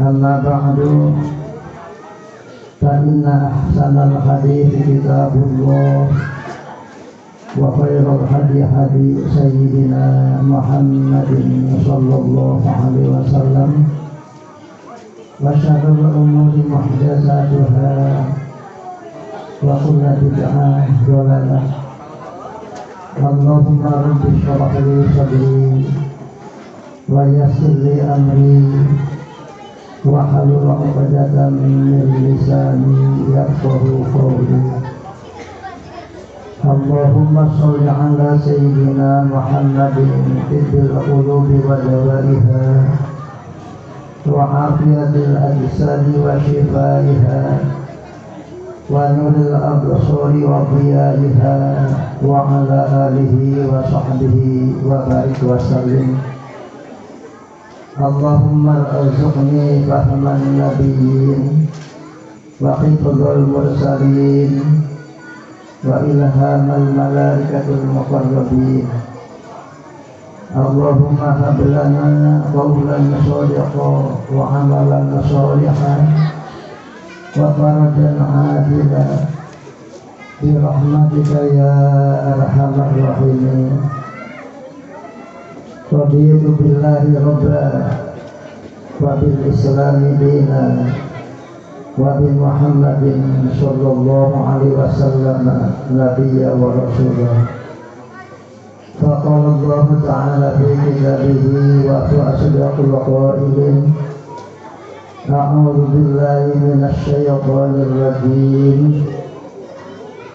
أما بعد فإن أحسن الحديث كتاب الله وخير الهدي هدي سيدنا محمد صلى الله عليه وسلم وشر الأمور محدثاتها وكل بدعة ضلالة. اللهم رب اشرح لي صدري ويسر لي أمري واحلل عقدة من لساني يفقهوا قولي. اللهم صل على سيدنا محمد طب القلوب ودوائها وعافية الأجساد وشفائها ونور الأبصار وضيائها وعلى آله وصحبه وبارك وسلم. اللهم ارزقني فهم النبيين وحفظ المرسلين وإلهام الملائكة المقربين. اللهم هب لنا قولا صادقا وعملا صالحا وفرجا عاجلا برحمتك يا أرحم الراحمين. رضيت بالله ربا وبالإسلام دينا وبمحمد صلى الله عليه وسلم نبيا ورسولا. فقال الله تعالى في كتابه وهو أصدق القائلين: أعوذ بالله من الشيطان الرجيم،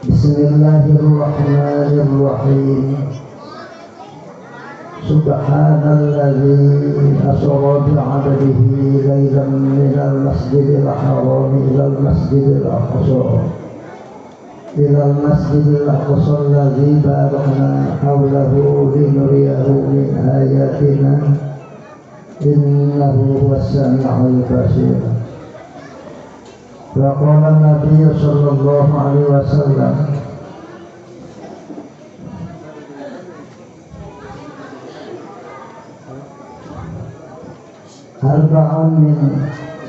بسم الله الرحمن الرحيم. سبحان الذي أسرى بعبده ليلا من المسجد الحرام إلى المسجد الأقصى الذي باركنا حوله لنريه من آياتنا إنه هو السميع البصير. وقال النبي صلى الله عليه وسلم: أربع من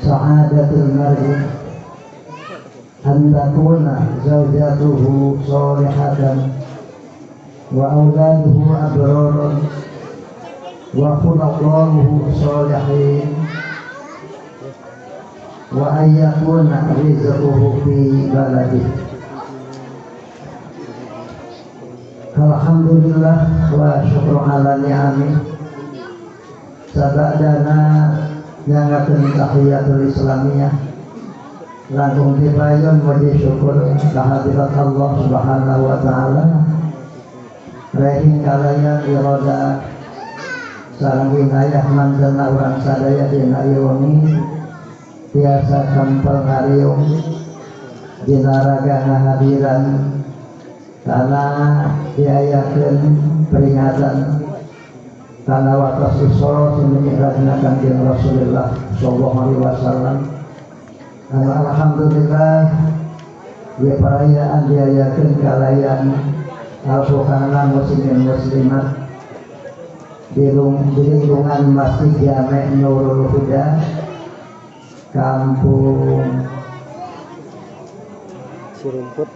سعادة المرء أن تكون زوجته صالحة وأولاده أبرارا وخلقاؤه صالحين وأن يكون رزقه في بلده. الحمد لله وشكر على نعمه. Sabadana nyangakeun tahiyatul islamiyah langkung dipayun muji syukur kehadirat Allah Subhanahu wa taala rehin kalayan irada sareng winayah mantena urang sadaya dina ieu wengi tiasa kempel ngariung dina raga ngahadiran kana diayakeun peringatan karena waktu Isra mi'rajna Kanjeng Rasulullah sallallahu alaihi wasallam. Alhamdulillah ya perayaan diayakeun kalayan al-fuqaha muslimin muslimat di lingkungan Masjid Jami' Nurul Huda Kampung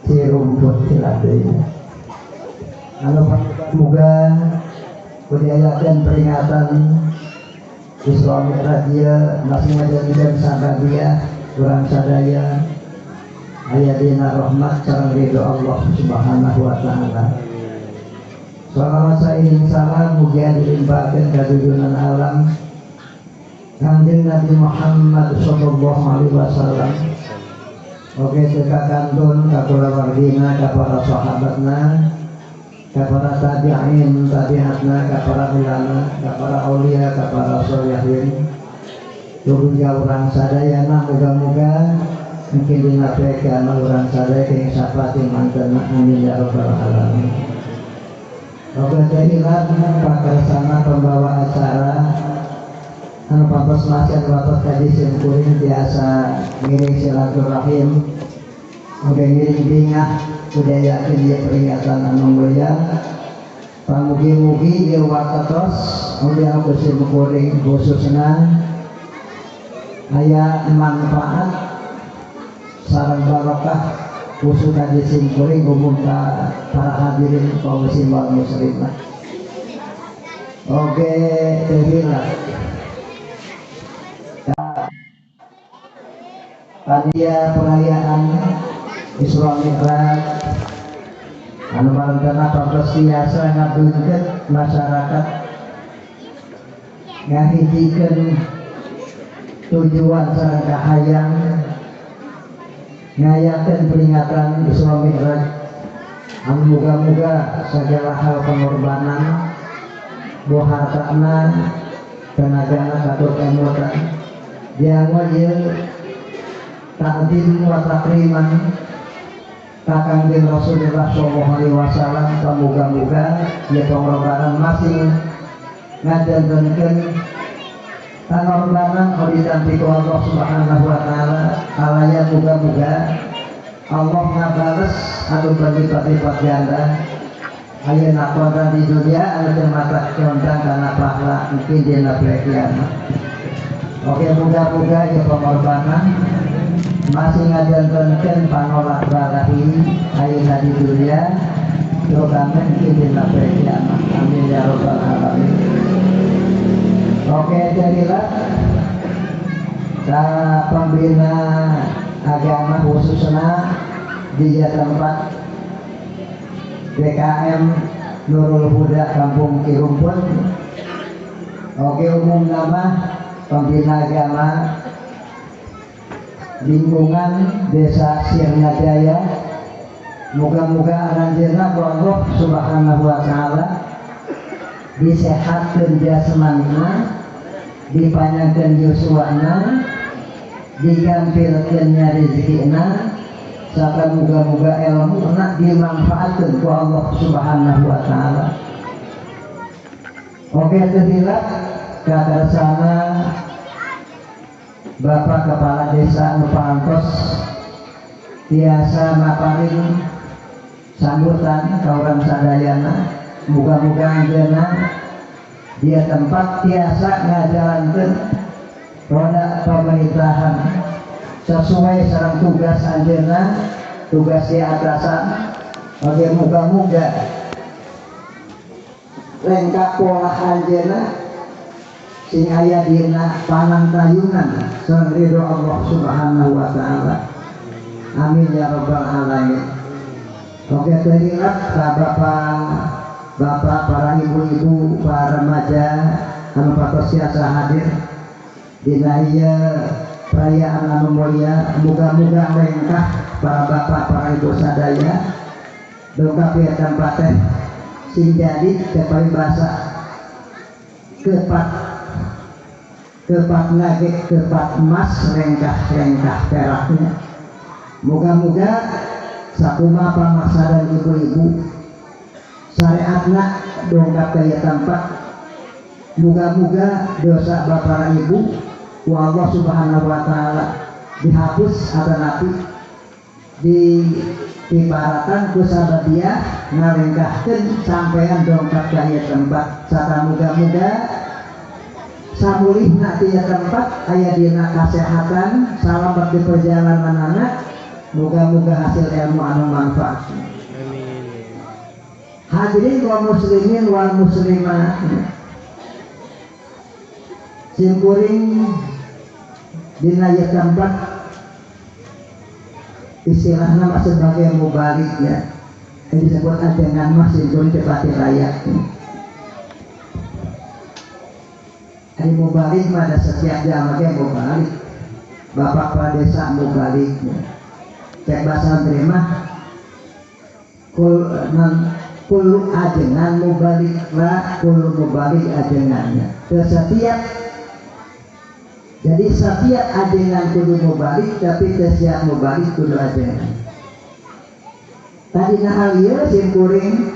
Cirumput Ciladui. Anu muga diayakeun peringatan Isra Mi'raj ieu masih ngajadikeun sabadia urang sadaya aya dina rahmat sareng ridho Allah Subhanahu wa taala. Salawat sairing salam mugia dilimpahkeun ka junjungan alam Kanjeng Nabi Muhammad sallallahu alaihi wasallam. Oke teu kakantun ka kulawargina ka para sahabatna ka para tabi'in tabi'atna ka para ulama ka para aulia ka para sholihin. Tuluy urang sadayana muga-muga mungkin dina pekana urang sadaya kenging sapati mantena amin ya rabbal alamin. Oke teh ilat pakarsana pembawa acara anu patos masih anu patos kaji simkuring tiasa ngiring silaturahim oke ngiring bingah udah yakin dia peringatan anu mulia pamugi-mugi ieu watetos udah aku simkuring khususna aya manfaat sareng barokah khusus ka simkuring umum ka para hadirin kaum muslimin wal muslimat. Oke, teu panitia perayaan Isra Mi'raj anu marentana patos tiasa ngadungkeun masyarakat ngahijikeun tujuan sareng kahayang ngayakeun peringatan Isra Mi'raj anu muga-muga segala hal pengorbanan boh hartana tenagana katur kemutan dianggo ieu ta'zim wa takriman ka Kangjeng Rasulullah sallallahu alaihi wasallam. Muga-muga ieu pengorbanan masing ngajantenkeun pengorbanan anu ditampi ku Allah Subhanahu wa taala alaya muga-muga Allah ngabales anu berlipat-lipat ganda ayeuna kontan di dunia anu teu mata kontan kana pahala mungkin dina poe kiamat. Oke, muga-muga ieu pengorbanan masih ngajantenkeun panolak balahi ayeuna di dunia terutama mungkin dina poe kiamat. Amin ya rabbal alamin. Oke, jadilah pembina agama khususnya di tempat DKM Nurul Huda Kampung Cirumput. Oke, umum nama pembina agama lingkungan Desa Sirnajaya. Moga-moga aranjeunna ku Allah Subhanahu wa taala disehatkeun jasmanina, dipanjangkeun yuswana, digampilkeun nya rezekina, sarta muga-muga ilmuna dimanfaatkeun ku Allah Subhanahu wa taala. Oke, teu kakarsana Bapak Kepala Desa nu parantos tiasa maparin sambutan ka urang sadayana. Muga-muga anjeunna dia tempat tiasa ngajalankeun roda pemerintahan sesuai sareng tugas anjeunna, tugas di atasan. Oke, muga-muga lengkap pola anjeunna sing aya dina panangtayungan sareng ridho Allah Subhanahu wa taala. Amin ya rabbal alamin. Oke, teu ka bapak, para ibu-ibu, para remaja anu patos tiasa hadir dina ieu perayaan anu mulia. Muga-muga lengkah para bapak, para ibu sadaya dongkap ieu tempat teh sing jadi teh paribasa kepat kepat nage kepat emas rengkah-rengkah peraknya. Moga-moga sakumaha pamaksadan ibu-ibu syariatna dongkap ka ieu tempat. Moga-moga dosa bapak ibu ku Allah Subhanahu wa taala dihapus atanapi di piparatan ku sabadia ngalengkahkeun sampean dongkap ka ieu tempat. Sarta muga-muga samulihna ti ieu tempat aya dina kasehatan, salamet di perjalananana, muga-muga hasil ilmu anu manfaat. Amin. Hadirin kaum muslimin wal muslimat, simkuring dina ieu tempat istilahna mah sebagai mubalig ya, yang disebut ajengan mah simkuring teh pati raya. Ari mubalig mah ada setiap jam ge mubalig, bapak kepala desa mubalig. Cek bahasa terima kul nan kulu ajengan mubalig la kulu mubalig ajengannya. Setiap jadi setiap ajengan kudu mubalig, tapi setiap mubalig kudu ajengan. Tadi hal ieu simkuring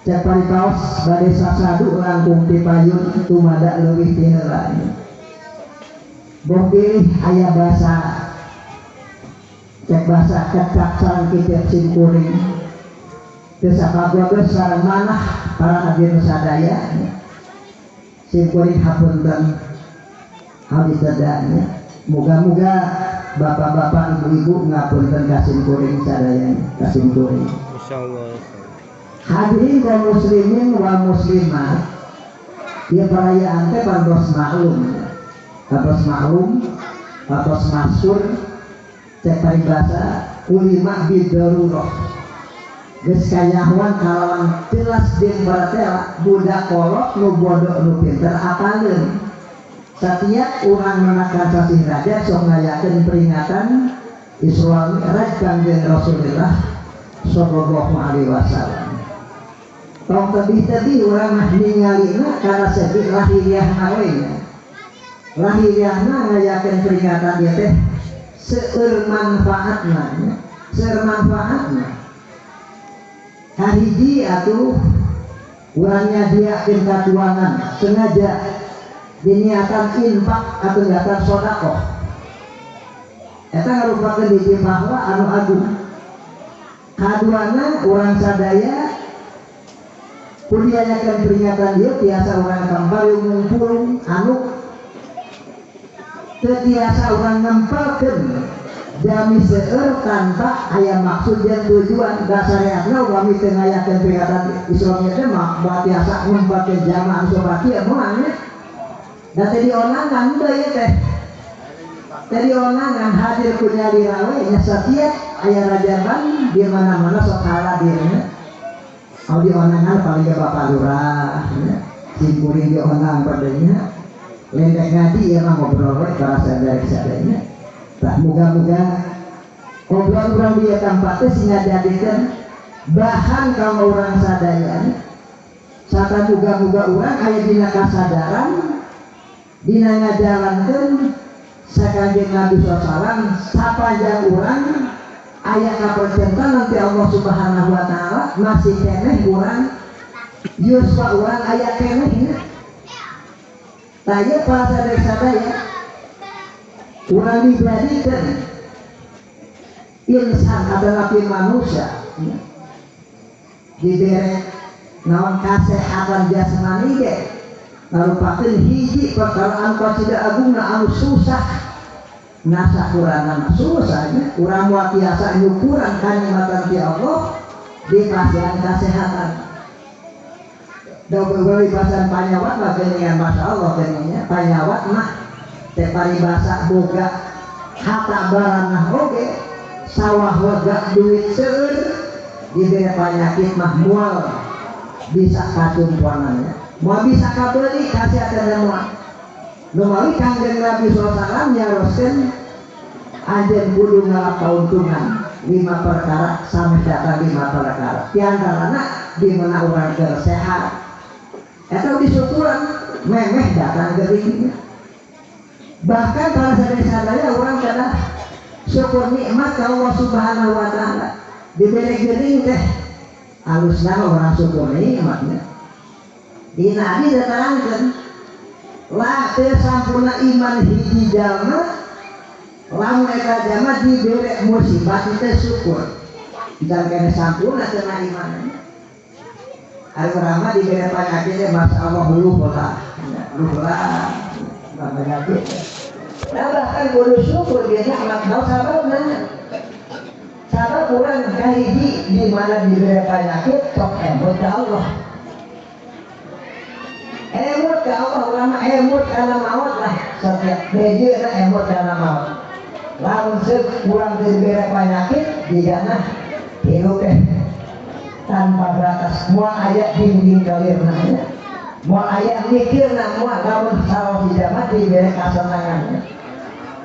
cek paripaos bade sasadu langkung ti payun tumada leuwih ti heula. Boh pilih aya bahasa cek bahasa kecap sareng kicep simkuring teu sapagodos sareng manah para hadirin sadaya. Simkuring hapunten Habis tedanya. Moga-moga bapak-bapak, ibu-ibu ngapunten kasim kuring sadayana, kasim kuring. Insyaallah. Hadirin kaum muslimin wa muslimat, ya perayaan teh pantos maklum. Pantos maklum, pantos masyhur cek paribasa ulima bidarurah. Geus kanyahoan kalawan jelas jeung baratela budak kolot nu bodoh nu pinter apaleun. Setiap urang menakan sasih Rajab sok ngayakeun peringatan Isra Mi'raj Kangjeng Rasulullah sallallahu alaihi wasallam. Tong tebih-tebih urang mah ningalina kana segi lahiriahna we nya. Lahiriahna ngayakeun peringatan ieu teh seueur manfaatna nya. Seueur manfaatna. Kahiji atuh urang nyadiakeun katuangan sengaja diniatan infak atau niatan sedekah. Eta ngarupakeun hiji pahala anu agung. Kaduana urang sadaya kudu diayakeun peringatan ieu tiasa urang kembali ngumpul anu teu tiasa urang nempelkeun jami seueur tanpa aya maksud jeung tujuan. Dasareatna upami teu ngayakeun peringatan Isra Mi'raj mah moal tiasa ngumpulkeun jamaah anu sakieu moal nya. Da teh dionangan deui ieu teh. Teh dionangan hadir ku nyalira we nya setiap aya rajaban di mana-mana sok hadirnya. Au dionangan paling ge bapak lurah nya. Sing kuring dionang padanya. Lendek ngaji ieu mah ngobrol we para sadaya-sadayanya. Tah muga-muga obrolan urang dieu tempat teh sing ngajadikeun bahan ka urang sadaya. Sarta muga-muga urang aya dina kasadaran dina ngajalankeun sakanjeng Nabi sallallahu alaihi wasallam sapanjang urang aya kapercenta nanti Allah Subhanahu wa taala masih keneh urang yuswa urang aya keneh nya. Tah ieu para sadaya-sadaya urang dijadikeun insan atau nabi manusia dibere naon kasehatan jasmani ge ngarupakeun hiji perkara anu kacida agungna anu susah ngasakuranana susah nya urang moal tiasa nyukuran kanikmatan ti Allah di pasihan kasehatan. Da urang dipasihan panyawat mah geuningan masyaallah geuningan panyawat mah teh paribasa boga hata baranah oge sawah lega duit seueur dibere panyakit mah moal bisa katumpuanannya moal bisa kabeuli kasehatan moal. Nu mawi Kangjeng Nabi sallallahu alaihi wasallam nyaroskeun anjeun kudu ngalap kauntungan 5 perkara sampai datang 5 perkara. Di antarana di mana urang keur sehat eta disyukuran memeh datang geuringnya. Bahkan para sadaya-sadaya urang kedah syukur nikmat ka Allah Subhanahu wa taala. Dibere geuring teh alusna urang syukur nikmatnya. Dina hadis diterangkeun la teu sampurna iman hiji jalma lamun eta jalma dibere musibah teh syukur. Dan kene sampurna cenah imanna. Ari urang mah dibere panyakit teh masyaallah luhur lah. Luhur lah. Penyakit. Nah bahkan kudu syukur dia nikmat naon sababna. Sabab urang kahiji di mana dibere penyakit sok emut ka Allah. Emut ka Allah urang mah emut kana maot lah. Setiap bejeuna emut kana maot. Lamun seuk urang dibere penyakit dijana hirup teh tanpa batas moal aya dinding kalirna nya. Moal aya mikirna moal lamun salah hijama dibere kasenangannya.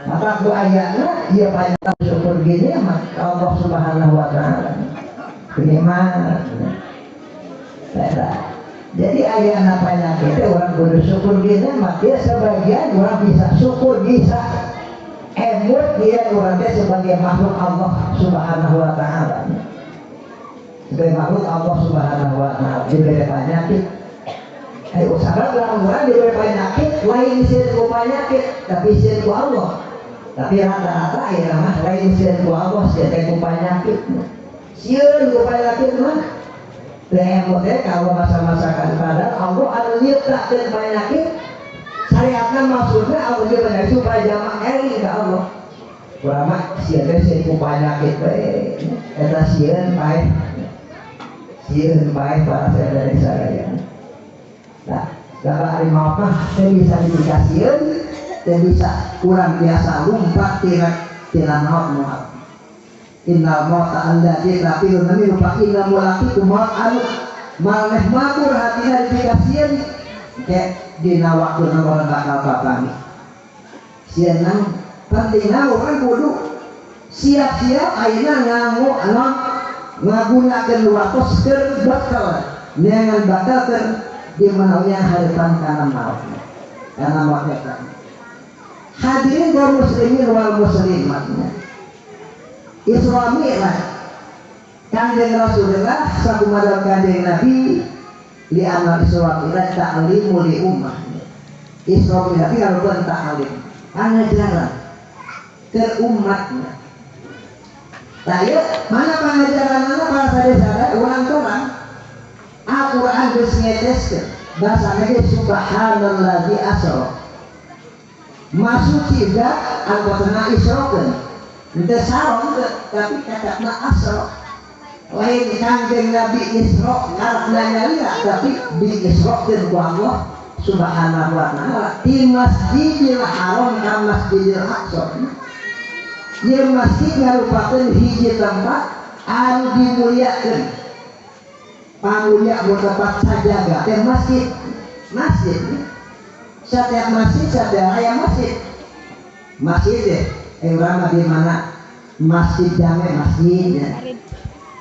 Maka ku ayana ieu banyak syukur gini mah Allah Subhanahu wa taala. Nikmat. Jadi ayana penyakit teh urang kudu syukur gini mah dia sebagian urang bisa syukur bisa emut dia urang teh sebagai makhluk Allah Subhanahu wa taala. Sebagai makhluk Allah Subhanahu wa taala dibere penyakit. Ayo usaha urang diberi penyakit lain sieun ku penyakit tapi sieun ku Allah. Tapi rata-rata ayeuna mah lain sieun ku Allah sieun teh ku penyakit. Sieun ku penyakit mah teh emot teh kalau masa-masa kan padahal Allah anu nyiptakeun penyakit Syariatna maksudna Allah ge bener supaya jamaah eling ka Allah. Urang mah sieun teh sieun ku panyakit we. Eta sieun paeh. Sieun paeh para sadaya sadaya. Nah, bapak ari maot mah teu bisa dipikasieun, teu bisa kurang biasa lumpat tina maot moal. Innal mauta alladzi tafiruna minhu fa inna mulaqikum maut anu maneh mabur hatina dipikasieun ke dina waktu urang bakal papanggih. Sieun pentingna urang kudu siap-siap ayeuna nganggo naon ngagunakeun waktu keur bekal neangan bakal keur di mana harapan kana maut. Kana maut eta. Hadirin kaum muslimin wal muslimatnya. Isra Mi'raj Kanjeng Rasulullah sakumaha Kanjeng Nabi li anna Isra Mi'raj ta'limu li ummah. Isra Mi'raj karupan ta'lim, pangajaran ke umatnya. Tah ieu mana pangajaranna para sadaya urang-urang Al-Qur'an geus ngeteskeun bahasana ge subhanallazi asra. Masuci zat anggotana isrokeun. Henteu sarong tapi kacapna asra. Lain Kanjeng Nabi Isra karepna nyalira tapi diisrokeun ku Allah Subhanahu wa taala di Masjidil Haram ka Masjidil Aqsa. Ieu masjid ngarupakeun hiji tempat anu dimuliakeun. Pamulia mun tempat sajaga teh masjid. Masjid. Setiap masjid setiap aya masjid. Masjid teh urang mah di mana? Masjid Jame masjid ya.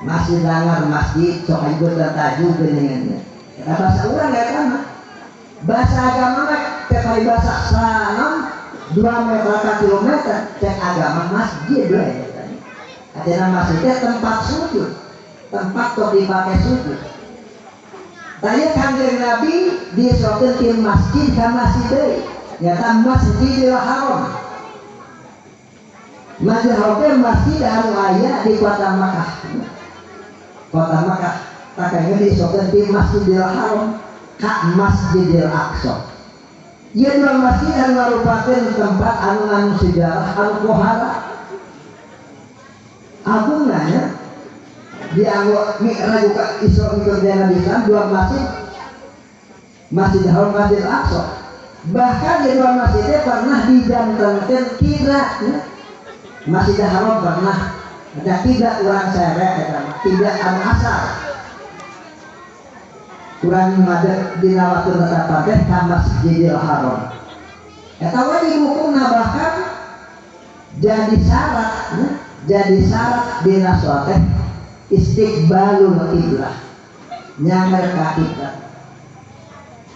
Masjid Langar masjid sok ikut taju geuningan. Eta bahasa urang eta mah. Bahasa agama mah teh paribasa salam 2 meter ka kilometer cek agama masjid we eta. Artinya masjid teh tempat sujud, tempat tok dipake sujud. Tanya Kanjeng Nabi disokeun ti masjid ka masjid deui, nyata Masjidil Haram. Masjid Haram masjid anu aya di kota Makkah. Kota Makkah takanya disokeun ti Masjidil Haram ka Masjidil Aqsa. Ieu dua masjid anu ngarupakeun tempat anu nganu sejarah anu pohara. Agungna nya dianggo Mi'raj juga Isra Mi'raj Nabi Islam dua masjid, Masjid Haram Masjid Aqsa. Bahkan di dua masjidnya pernah dijantenkeun kiblat. Masjid Haram pernah ada kiblat urang serek eta mah, kiblat anu asal. Urang madep dina waktu netapan teh ka Masjidil Haram. Eta we dihukumna bahkan jadi syarat, ya, jadi syarat dina salat teh istiqbalul kiblah, nyamper ka kiblat.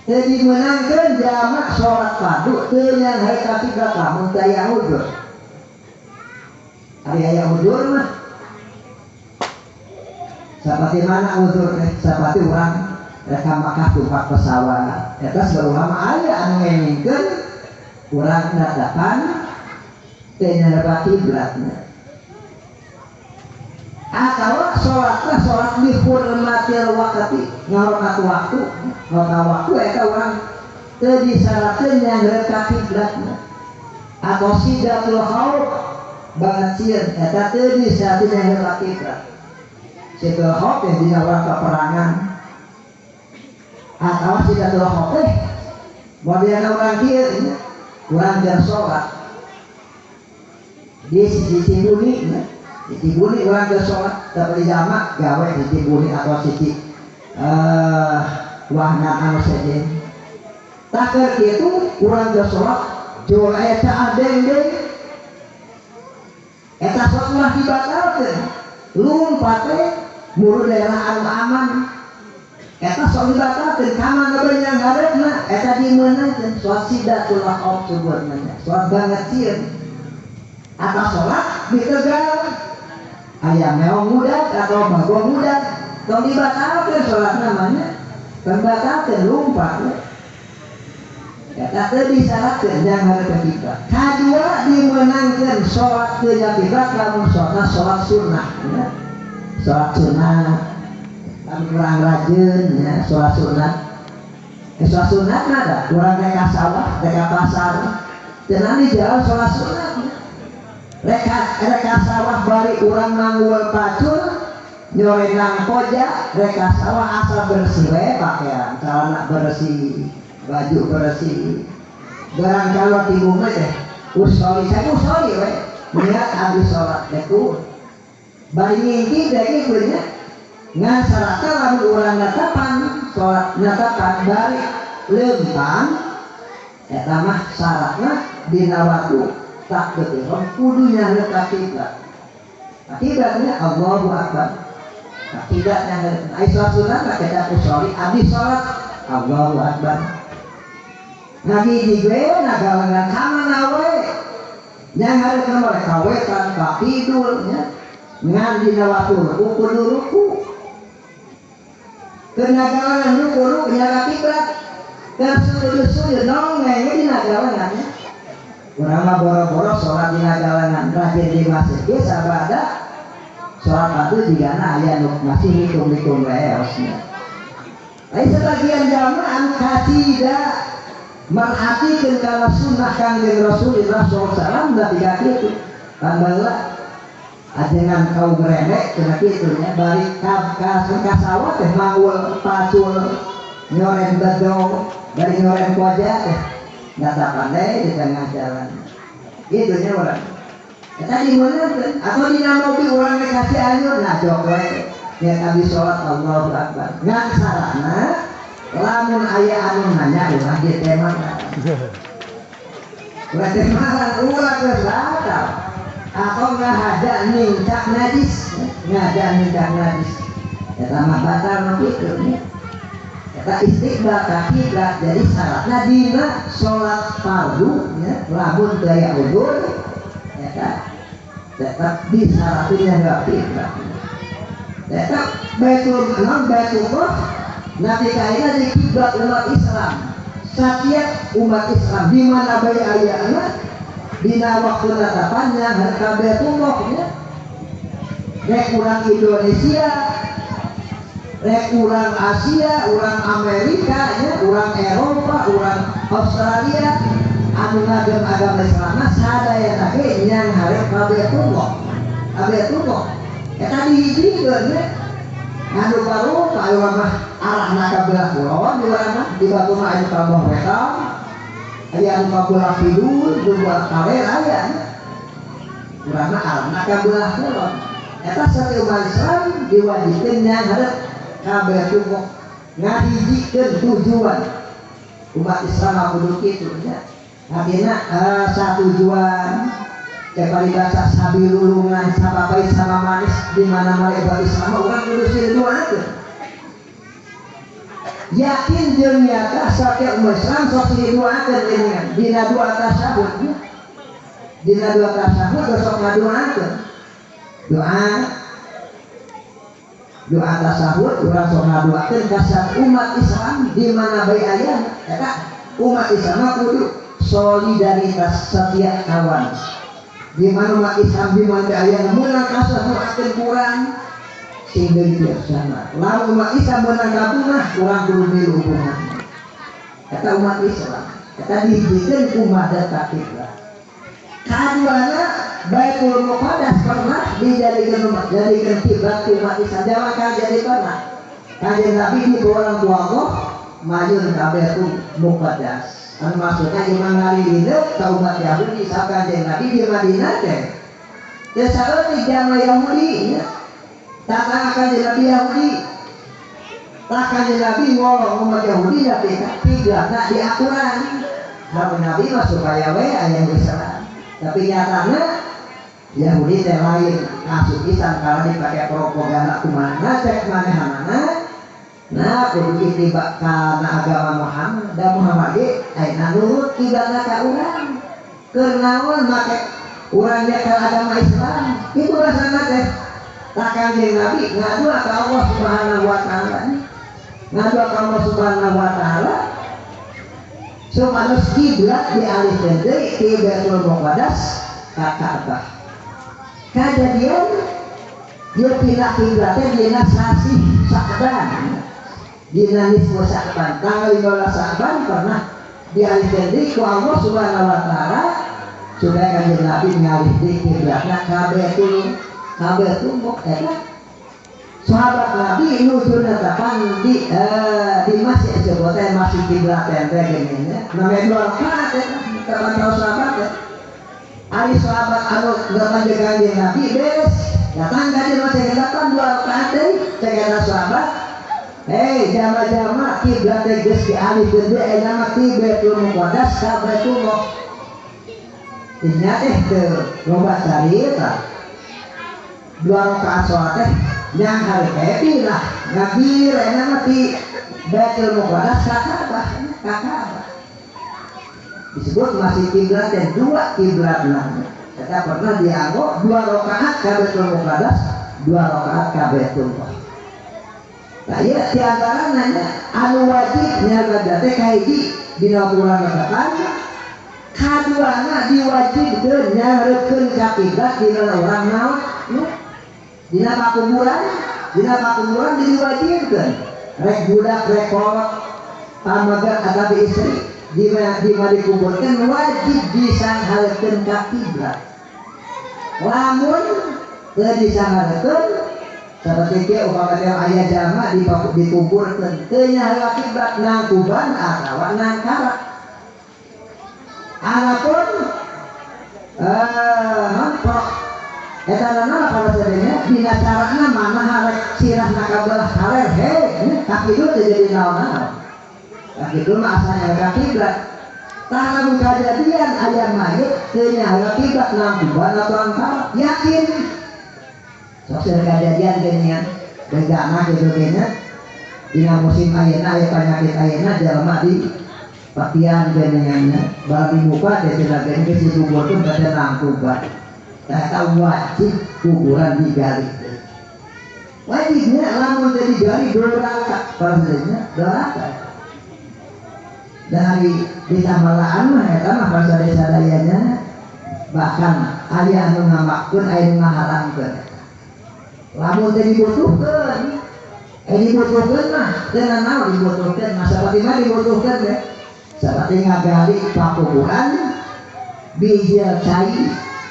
Teu dimeunangkeun jamak salat fardu teu nyangher ka kiblat lamun teu aya udzur. Ari aya udzur mah sapati mana udzur teh? Sapati urang rek ka Makkah tumpak pesawat. Eta saurang aya anu ngengingkeun urang nadapan teu nyangher ka kiblatna. Atau sholatlah sholat di hurmatil waktu, ngahormat waktu, ngahormat waktu eta urang teu disyaratkeun nyangger ka kiblatna. Atau sidatul khauf banget sieun eta teu disyaratkeun nyangger ka kiblat. Sidatul khauf teh dina urang peperangan. Atau sidatul khauf teh modelna urang kieu nya, urang keur sholat di sisi bumi nya. Di bumi orang ke sholat tapi jamak gawe di bumi atau sisi wahana anu sejen. Tak kitu urang ke sholat jual eta adeng deui. Eta sholat mah dibatalkeun. Lumpat teh muru daerah anu aman. Eta sok dibatalkeun ka mana bae yang hareupna eta dimeunangkeun sholat sidatul khauf sebutna. Sholat banget sieun. Atau sholat di Tegal ayam meong muda atau bagong muda tong dibatalkeun sholat namanya tong batalkeun lumpat eta teu disyaratkeun jangan hareup kiblat. Kadua dimeunangkeun sholat teu kiblat lamun sholatna sholat sunnah ya. Sholat sunnah lamun urang rajin ya sholat sunnah Sholat sunat mah da urang rek ka sawah, rek ka pasar. Cenah di jalan sholat sunat. Rek ka sawah bari urang manggul pacul, nyorenang koja, rek ka sawah asal bersih we pakaian, celana bersih, baju bersih. Barang kalau ti bumi teh usoli, saya usoli we. Niat habis sholat teh ku. Bari ngingki deui kieu nya. Ngan syaratna lamun urang natapan sholat natapan bari lempang eta mah syaratna dina waktu takbir ihram kudu nyaheut ka kiblat. Kiblatnya Allahu Akbar. Kiblat nyaheut. Ai sholat sunat mah kita usoli abis sholat Allahu Akbar. Ngagiji we nagalengan ka mana we. Nyaheut ka mereka wetan ka kidul nya. Ngan dina waktu ruku kudu ruku. Kenagalan ruku ruku nyara kiblat. Dan sujud-sujud nongeng dina galengan nya. Urang mah boro-boro sholat dina galengan rajin di masjid ge sabada sholat fardu jigana aya nu masih hitung-hitung leosnya. Lain sebagian jalma anu kacida merhatikeun kana sunnah Kangjeng Rasulullah sallallahu alaihi wasallam da tiga kitu. Tambahlah ajengan kaum remek cenah kitu nya bari ka sawah teh manggul pacul nyoren bedo bari nyoren koja teh nyata pandai di tengah jalan. Gitu nya urang. Eta di mana atau dina mobil urang rek kasih anyur nah jok we niat abis sholat Allahu Akbar. Ngan sarana lamun aya anu nanya urang ditemakan. Urang temakan ulah geus batal. Atau ngahaja ningcak najis, ngahaja ningcak najis. Eta mah batal nu kitu nya. Eta istiqbal ka kiblat jadi syaratna dina salat fardu nya lamun teu aya udzur eta tetap disyaratkeun ka kiblat. Eta Baitul Baitullah nanti kaina di kiblat umat Islam. Setiap umat Islam di mana bae ayana dina waktu natapannya ka Baitullah nya. Rek urang Indonesia, rek urang Asia, urang Amerika nya, urang Eropa, urang Australia anu ngagem agama Islam sadayana ge nyang hareup ka Baitullah. Ka Baitullah eta dihijikeun nya. Anu baru ka urang mah arahna ka belah kulon di urang mah di batu mah aya ka bawah wetan. Aya anu ka belah kidul, di belah kaler aya nya. Urang mah arahna ka belah kulon. Eta setiap umat Islam diwajibkeun nyang hareup ka Baitullah. Ngahijikeun tujuan umat Islam kudu kitu nya. Artinya satujuan cek paribasa sabilulungan sabapait sama manis di mana-mana umat Islam urang kudu silih duakeun. Yakin jeung nyata setiap umat Islam sok silih duakeun geuningan dina dua tasyahud nya. Dina dua tasyahud sok ngaduakeun. Doa doa tasyahud urang sok ngaduakeun ka umat Islam di mana bae aya eta umat Islam kudu solidaritas setiap kawan. Di mana umat Islam di mana aya meunang kasahuakeun kurang sing deui biasana. Lamun umat Islam meunang kabungah urang kudu milu hubungan. Eta umat Islam eta dihijikeun ku madat kiblat. Kaduana Baitul Muqaddas pernah dijadikan umat, jadikan kiblat umat Islam. Jangan kan jadi pernah. Kanjeng Nabi di orang tua Allah mayun ka Baitul Muqaddas. Anu maksudnya imam ngalilineup ka umat Yahudi sa kanjeng Nabi di Madinah teh. Teu saeutik jama Yahudi nya. Tatang kanjeng Nabi Yahudi. Tah kanjeng Nabi ngolong umat Yahudi tapi kiblatna diaturan. Lamun Nabi mah supaya we aya Islam. Tapi nyatana Yahudi teh lain asup Islam karena dipakai propaganda kumaha cek manehanana. Nah kudu ittiba kana agama Muhammad da Muhammad ge ayeuna nurut kiblatna ka urang. Keur naon make urang nyekel agama Islam? Kitu rasana teh. Tah Kangjeng Nabi ngadua ka Allah Subhanahu wa taala. Ngadua ka Allah Subhanahu wa taala supados kiblat dialihkeun deui ti Baitul Muqaddas ka Ka'bah. Kajadian dia pindah kiblatnya dina sasih Sa'ban. Dina nisfu Sya'ban tanggal 15 Sya'ban pernah dialihkeun deui ku Allah Subhanahu wa taala supaya Kanjeng Nabi ngalih deui kiblatna ka Baitul Muqaddas. Sahabat Nabi nuju netapan di masjid sebut teh masih kiblat teh geuning nya namanya dua rakaat teh tepan sahabat teh. Ari sahabat anu datang jeung Kanjeng Nabi beres datang ka dieu masih datang dua rakaat deui cek eta sahabat. Hei jama-jama kiblat teh geus dialihkeun deui aya mah ti Baitul Muqaddas ka Baitul Muqaddas. Nya teh teu loba carita. Dua rakaat salat teh yang hari happy lah ngabir aya mah ti Baitul Muqaddas ka Ka'bah, ka Ka'bah. Disebut masih kiblat dan dua kiblat lah. Eta pernah dianggo dua rakaat ka Baitul Muqaddas, dua rakaat ka Baitul Muqaddas. Nah ieu di antara nanya anu wajib nya teh kahiji dina bulan Ramadan, kaduana diwajibkeun nyareupkeun ka kiblat dina urang maot dina pakuburan diwajibkeun rek budak rek kolot pamagat atawa istri dina dikuburkeun wajib disanghareukeun ka kiblat. Lamun teu disanghareukeun seperti kieu upama teh aya jalma dikuburkeun teu nyaho kiblat nangkuban atawa nangkarak. Adapun non eta nana pada sadenya dina carana mana harek sirahna ka belah kaler he ka kidul teh jadi naon-naon. Ka kidul mah asalnya ka kiblat. Tah lamun kajadian aya mayit teu nyaho kiblat nangkuban atau angkarak yakin sok seueur kajadian geuningan bejana kitu geuningan dina musim ayeuna aya panyakit ayeuna jalma di patian geuningannya bari muka teh cenah geuning geus dikuburkeun ka nangkuban. Eta wajib kuburan digali. Wajibnya lamun teu digali doraka, parasnya doraka. Dari ditamalaan mah eta mah basa desa dayanya bahkan aya anu ngamakkeun aya nu ngaharamkeun. Lamun teu dibutuhkeun, dibutuhkeun mah teu nanaon dibutuhkeun, masa mah dibutuhkeun teh. Saperti ngagali pakuburan bijil cai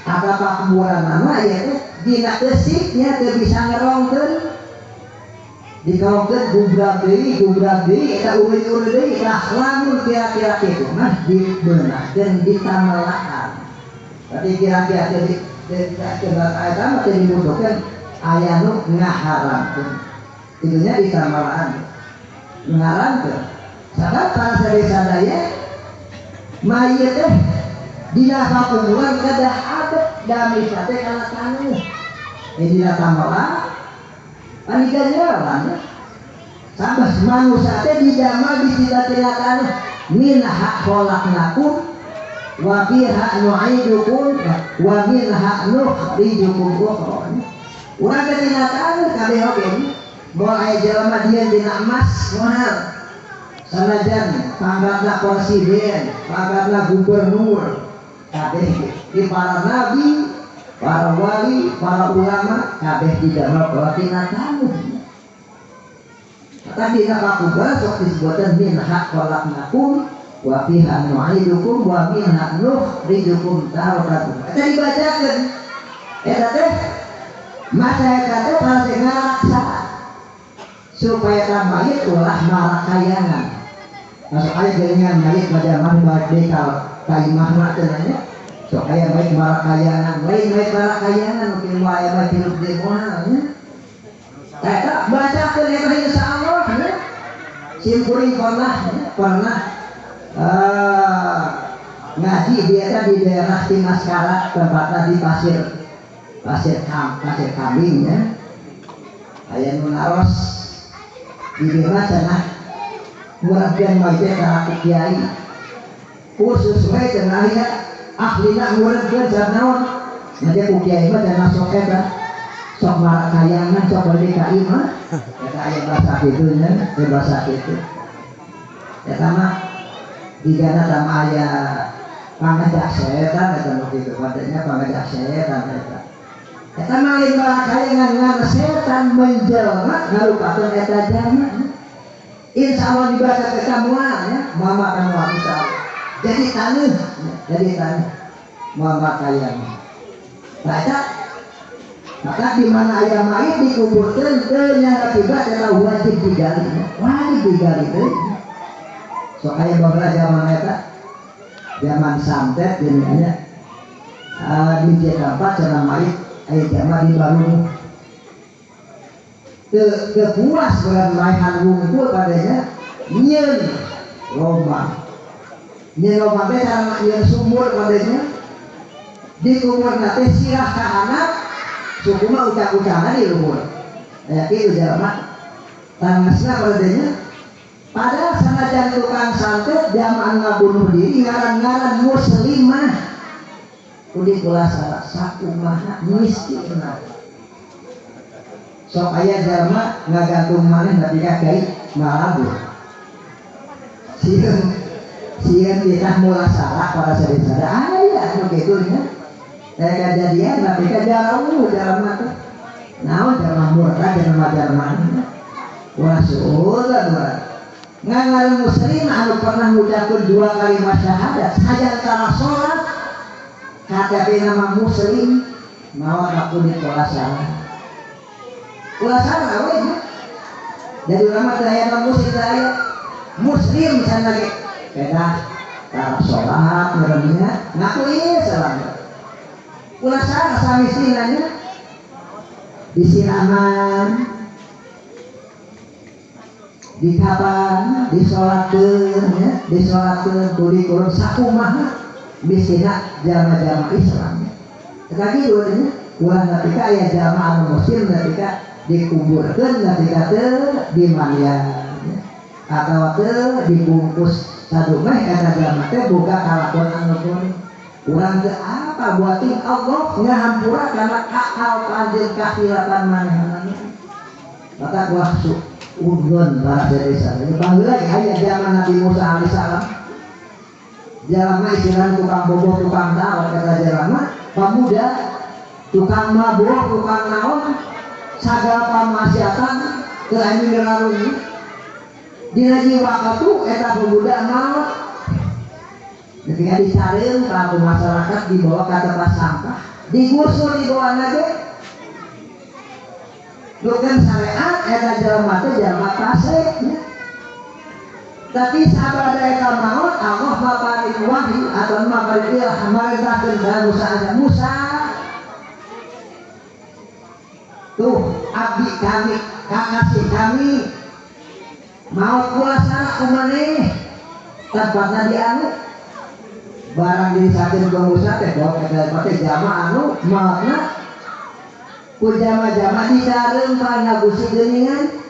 atau pakuburan mana ya teh dina teusiknya teu bisa ngerongkeun dikerongkeun gubrak deui eta ureun-ureun deui lah lamun kira-kira kitu mah dibeunahkeun ditamelaan. Tapi kira-kira teu eta mah teu dibutuhkeun aya nu ngaharamkeun. Itunya ditamelaan. Ngaharamkeun. Sabab para sadaya mayit teh dina pakuburan kedah abet dami teh kana taneuh. Dina tamala paniganyaran sabab manusia teh didamel dicita-cita taneuh minha khalaqnakum wa fiha nu'idukum wa minha nukhrijukum ukhra. Urang teh dina taneuh kabeh oge moal aya jelema dieun dina emas moal. Sanajan pangkatna presiden, pangkatna gubernur, kabeh di para nabi, para wali, para ulama, kabeh didamel tina taneuh. Tadi dina pakuburan sok disebutkeun minha khalaqnakum wa fiha nu'idukum wa minha nukhrijukum taratan ukhra. Eta dibacakeun. Eta teh masa eta teh pasti ngaraksa supaya mayit ulah marakayangan. Masuk aya geuningan mayit pada mah bade ka imahna teh nya. Sok aya mayit marakayangan, lain mayit marakayangan mungkin moal aya mayit hirup deui moal nya. Eta bacakeun eta insyaallah nya. Sim kuring pernah ngaji di eta di daerah Timaskara tempatna di pasir kambing nya. Aya nu naros di dieu mah cenah ngurangkeun mayit ka kiai khusus we cenah aya ahlina ngurangkeun cenah naon nya ku kiai mah cenah sok eta sok marakayangan sok bade ka imah eta aya bahasa kitu nya bahasa kitu eta mah digana tama aya pangajak setan eta nu kitu padanya pangajak setan eta eta mah lain marakayangan ngan setan menjelma ngarupakeun eta jalma. Insya Allah dibaca ke kamuan ya, mama kamuan insya Allah. Jadi tanah, jadi tanah, mama kaya. Baca, maka di mana ayam mayit dikuburkan ternyata tiba adalah wajib digali, wajib digali itu. So kaya baheula zaman eta, zaman santet jadinya di Jakarta cenah mayit aya jama di Balung. Kepuas dengan maihan wungkul padanya nyeun lomba. Nyeun lomba teh cara nyeun sumur padanya dikubur teh sirah ka anak suku mah ucap-ucapan di luhur. Aya kitu jalma. Tangasna padanya padahal sanajan tukang santet jamaan ngabunuh diri ngaran-ngaran muslimah. Kudu kulasara sakumaha miskinna. Sok aya jalma ngagantung maneh nepi ka kai malabur. Sieun sieun ditah mulasara para sadaya aya anu kitu nya. Aya kajadian nepi ka jauh jalma teh. Naon jalma murtad jalma jalma. Wah suudzon urang. Ngangaran muslim anu pernah ngucapkeun dua kalimat syahadat saja tara salat KTP nama muslim mawa aku di pulasara. Pulasara we nya. Jadi ulama teh aya muslim teh aya muslim sana ge pedah tara salat ngaranna ngaku ieu salat. Pulasara samisina nya disiraman dikapan disolatkeun nya disolatkeun kudu kurang sakumaha miskinna jama-jama Islam. Tetapi dua-duanya ulah nepi ka aya jama anu muslim nepi ka dikuburkeun nepi ka teu dimandian atawa teu dibungkus sadumeh eta jalma teh boga kalakuan anu goreng. Urang teu apa buatin Allah ngahampura kana akal anjeun kahilapan manehna. Maka waktu udon para desa. Baheula aya zaman Nabi Musa alaihissalam. Jalma istilahna tukang boboh, tukang taon kata jalma, pemuda tukang mabok, tukang naon, sagala pamaksiatan teu aya ngararunya. Dina jiwa katu eta pemuda maot. Ketika disareun ka masyarakat dibawa ka tempat sampah, digusur dibawa ge. Bukan syariat eta jalma teh jalma fasik nya. Tapi sabada eta maot Allah maparin wahyu atau maparin ilham marintahkeun ka Musa aja. Musa tuh abdi kami kakasih kami maot pulasara kumaneh tempatna dianu barang dirisakeun ka Musa teh bawa ka teh jama anu maotna ku jama-jama dicareum pangagusi geuningan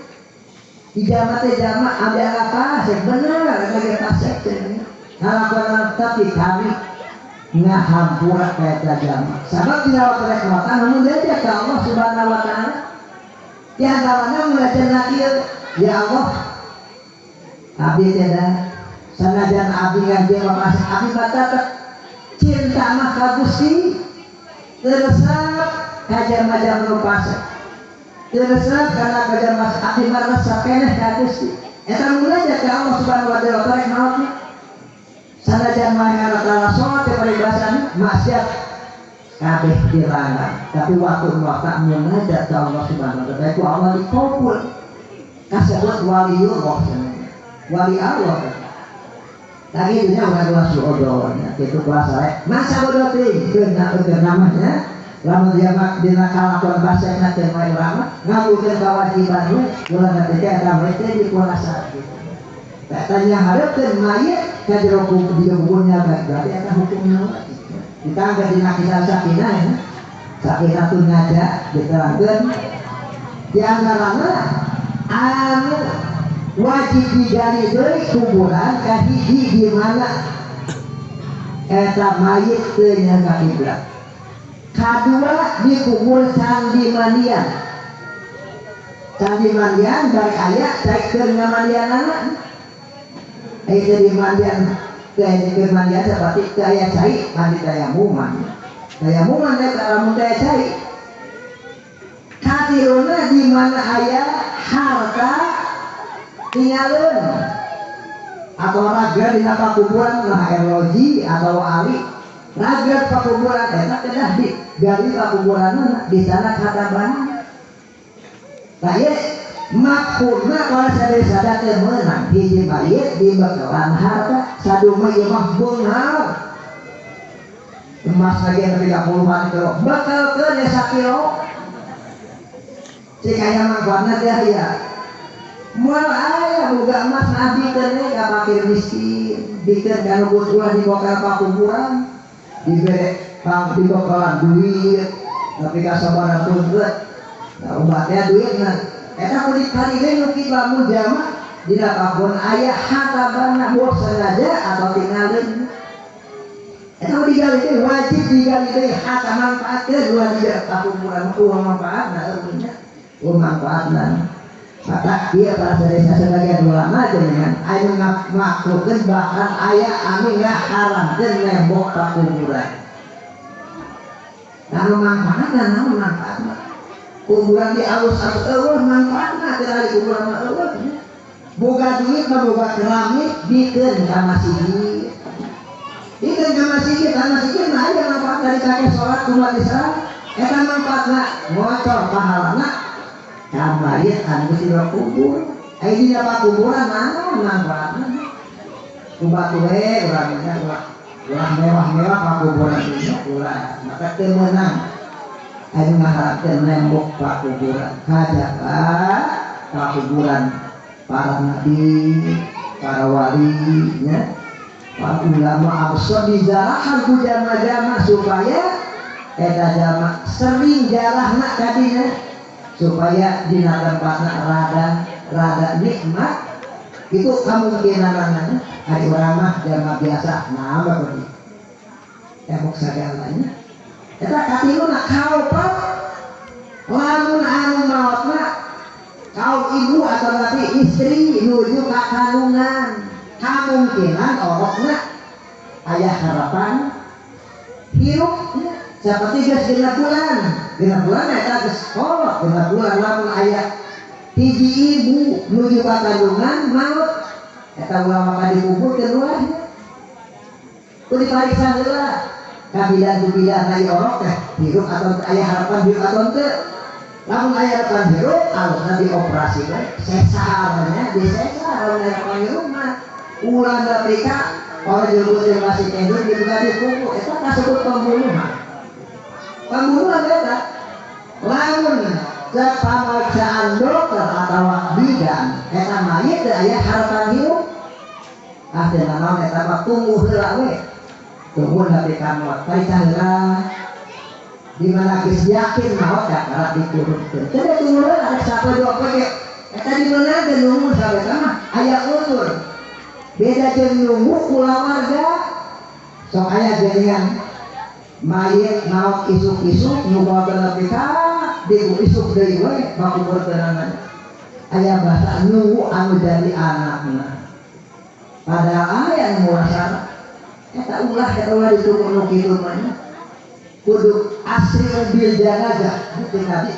di jama teh jama abdi ala fasik bener eta ge fasik teh ngalakuan tapi kami ngahampura ka eta jama sabab dina waktu rek maotan namun diajak ka Allah Subhanahu wa taala di antaranya mulajana ieu ya Allah abdi teh da sanajan abdi ngaji fasik abdi mah tetep cinta mah ka Gusti resep ka jama-jama nu fasik resep kana ka jama abdi mah resep keneh ka Gusti eta mulajat ka Allah Subhanahu wa taala rek maot sanajan mah taala salat teh paribasana maksiat kabeh dilarang tapi waktu-waktu munajat ka Allah Subhanahu wa taala ku Allah dikabul kasebut waliullah wali Allah. Lagi dunia orang tua suudon, itu kuasa rek. Masa bodoh ting, kena namanya. Lamun dia mak dina kalakuan fasik teh wae urang mah ngabulkeun kewajiban we, ulah nepi ka eta we teh dikuasa gitu. Eta nya hareupeun mayit ka jero kuburnya berarti eta hukumna wajib. Ditangga dina kisah sakinah ya. Sakinah tun ngaja diterangkeun di antarana anu wajib digali deui kuburan kahiji di mana eta mayit teu nya ka kiblat. Kadua dikubur candi mandian. Candi mandian bari aya cai keur ngamandianana. Aya teu di mandian teu aya mandian saperti teu aya cai mandi tayamuman. Tayamuman teh lamun teu aya cai. Katiluna di mana aya harta Tinggalin atau raga dina pakuburan nah eloji atau ali raga pakuburan eta kedah di gali pakuburanna di sana kataban. Tah ieu mafhumna kalau sada-sada teu meunang hiji mayit dibekalan harta saduma ieu mah beunghar emas lagi nepi ka puluhan kilo bekalkeun ya sakilo cik aya manfaatna teh ya moal aya boga emas ngabikeun we ka fakir miskin bikeun ka nu ulah dibokal pakuburan dibere pang dibekalan duit tapi ka sabaraha tungkeut nah ubatnya duitna eta kudu dikali nu kitu lamun jama dina pakuburan aya hatabana boh sengaja atau tinggalin eta kudu digali teh wajib digali teh hata manfaatkeun ulah di pakuburan uang manfaatna eueuh nya uang manfaatna. Maka ieu para sadaya sebagian ulama jenengan anu ngakrukeun bahkan aya anu ngaharamkeun nembok pakuburan. Anu manfaatna naon manfaatna? Kuburan di alus-alus eueuh manfaatna teu ari kuburan mah eueuh. Boga duit mah boga keramik bikeun ka masjid. Bikeun ka masjid mah aya manfaat dari kakek salat umat Islam eta manfaatna ngocor pahalana ka mayit anu geus dina kubur. Aya dina pakuburan naon manfaatna? Ku batu we urang nya ulah mewah-mewah pakuburan nya ulah maka teu meunang anu ngaharapkeun nembok pakuburan kajaba pakuburan para nabi, para wali nya, para ulama absor dijarahan ku jama-jama supaya eta jama sering jarahna kadinya supaya dina tempatna rada nikmat itu kemungkinanana ari urang mah jama biasa nah berarti tembok sagalanya eta katiluna kaopat lamun anu maotna kaum ibu atau nabi istri nuju ka kandungan kamungkinan orokna aya harapan hirup seperti geus genep bulan eta geus kolot genep bulan lamun aya hiji ibu nuju ka kandungan maot eta ulah maka dikubur teu ulah kudu dipariksa heula kabidan-kubidan aya orok teh hirup atau aya harapan hirup atau henteu. Lamun aya harapan hirup alusna dioperasi we sesar nya disesar lamun aya harapan hirup mah ulah nepi ka orang jelema teh masih hidup dibuka dikubur eta kasebut pembunuhan. Pembunuhan eta lamun pameriksaan dokter atau bidan eta mayit teu aya harapan hirup ah teu nanaon eta mah tunggu heula we tunggu nepi ka maot pariksa heula di mana geus yakin maot kakara diturunkeun teu tunggu heula arek sapoe dua poe ge eta dimeunangkeun nunggu sampe mah aya utur beda jeung nunggu kulawarga sok aya jadian mayit maot isuk-isuk nu bawa nepi ka diku isuk deui we pakuburkeunana aya bahasa nunggu anu jadi anakna padahal aya nu murasana eta ulah ditunggu nu kitu mah kudu asri bil janazah bukti nabi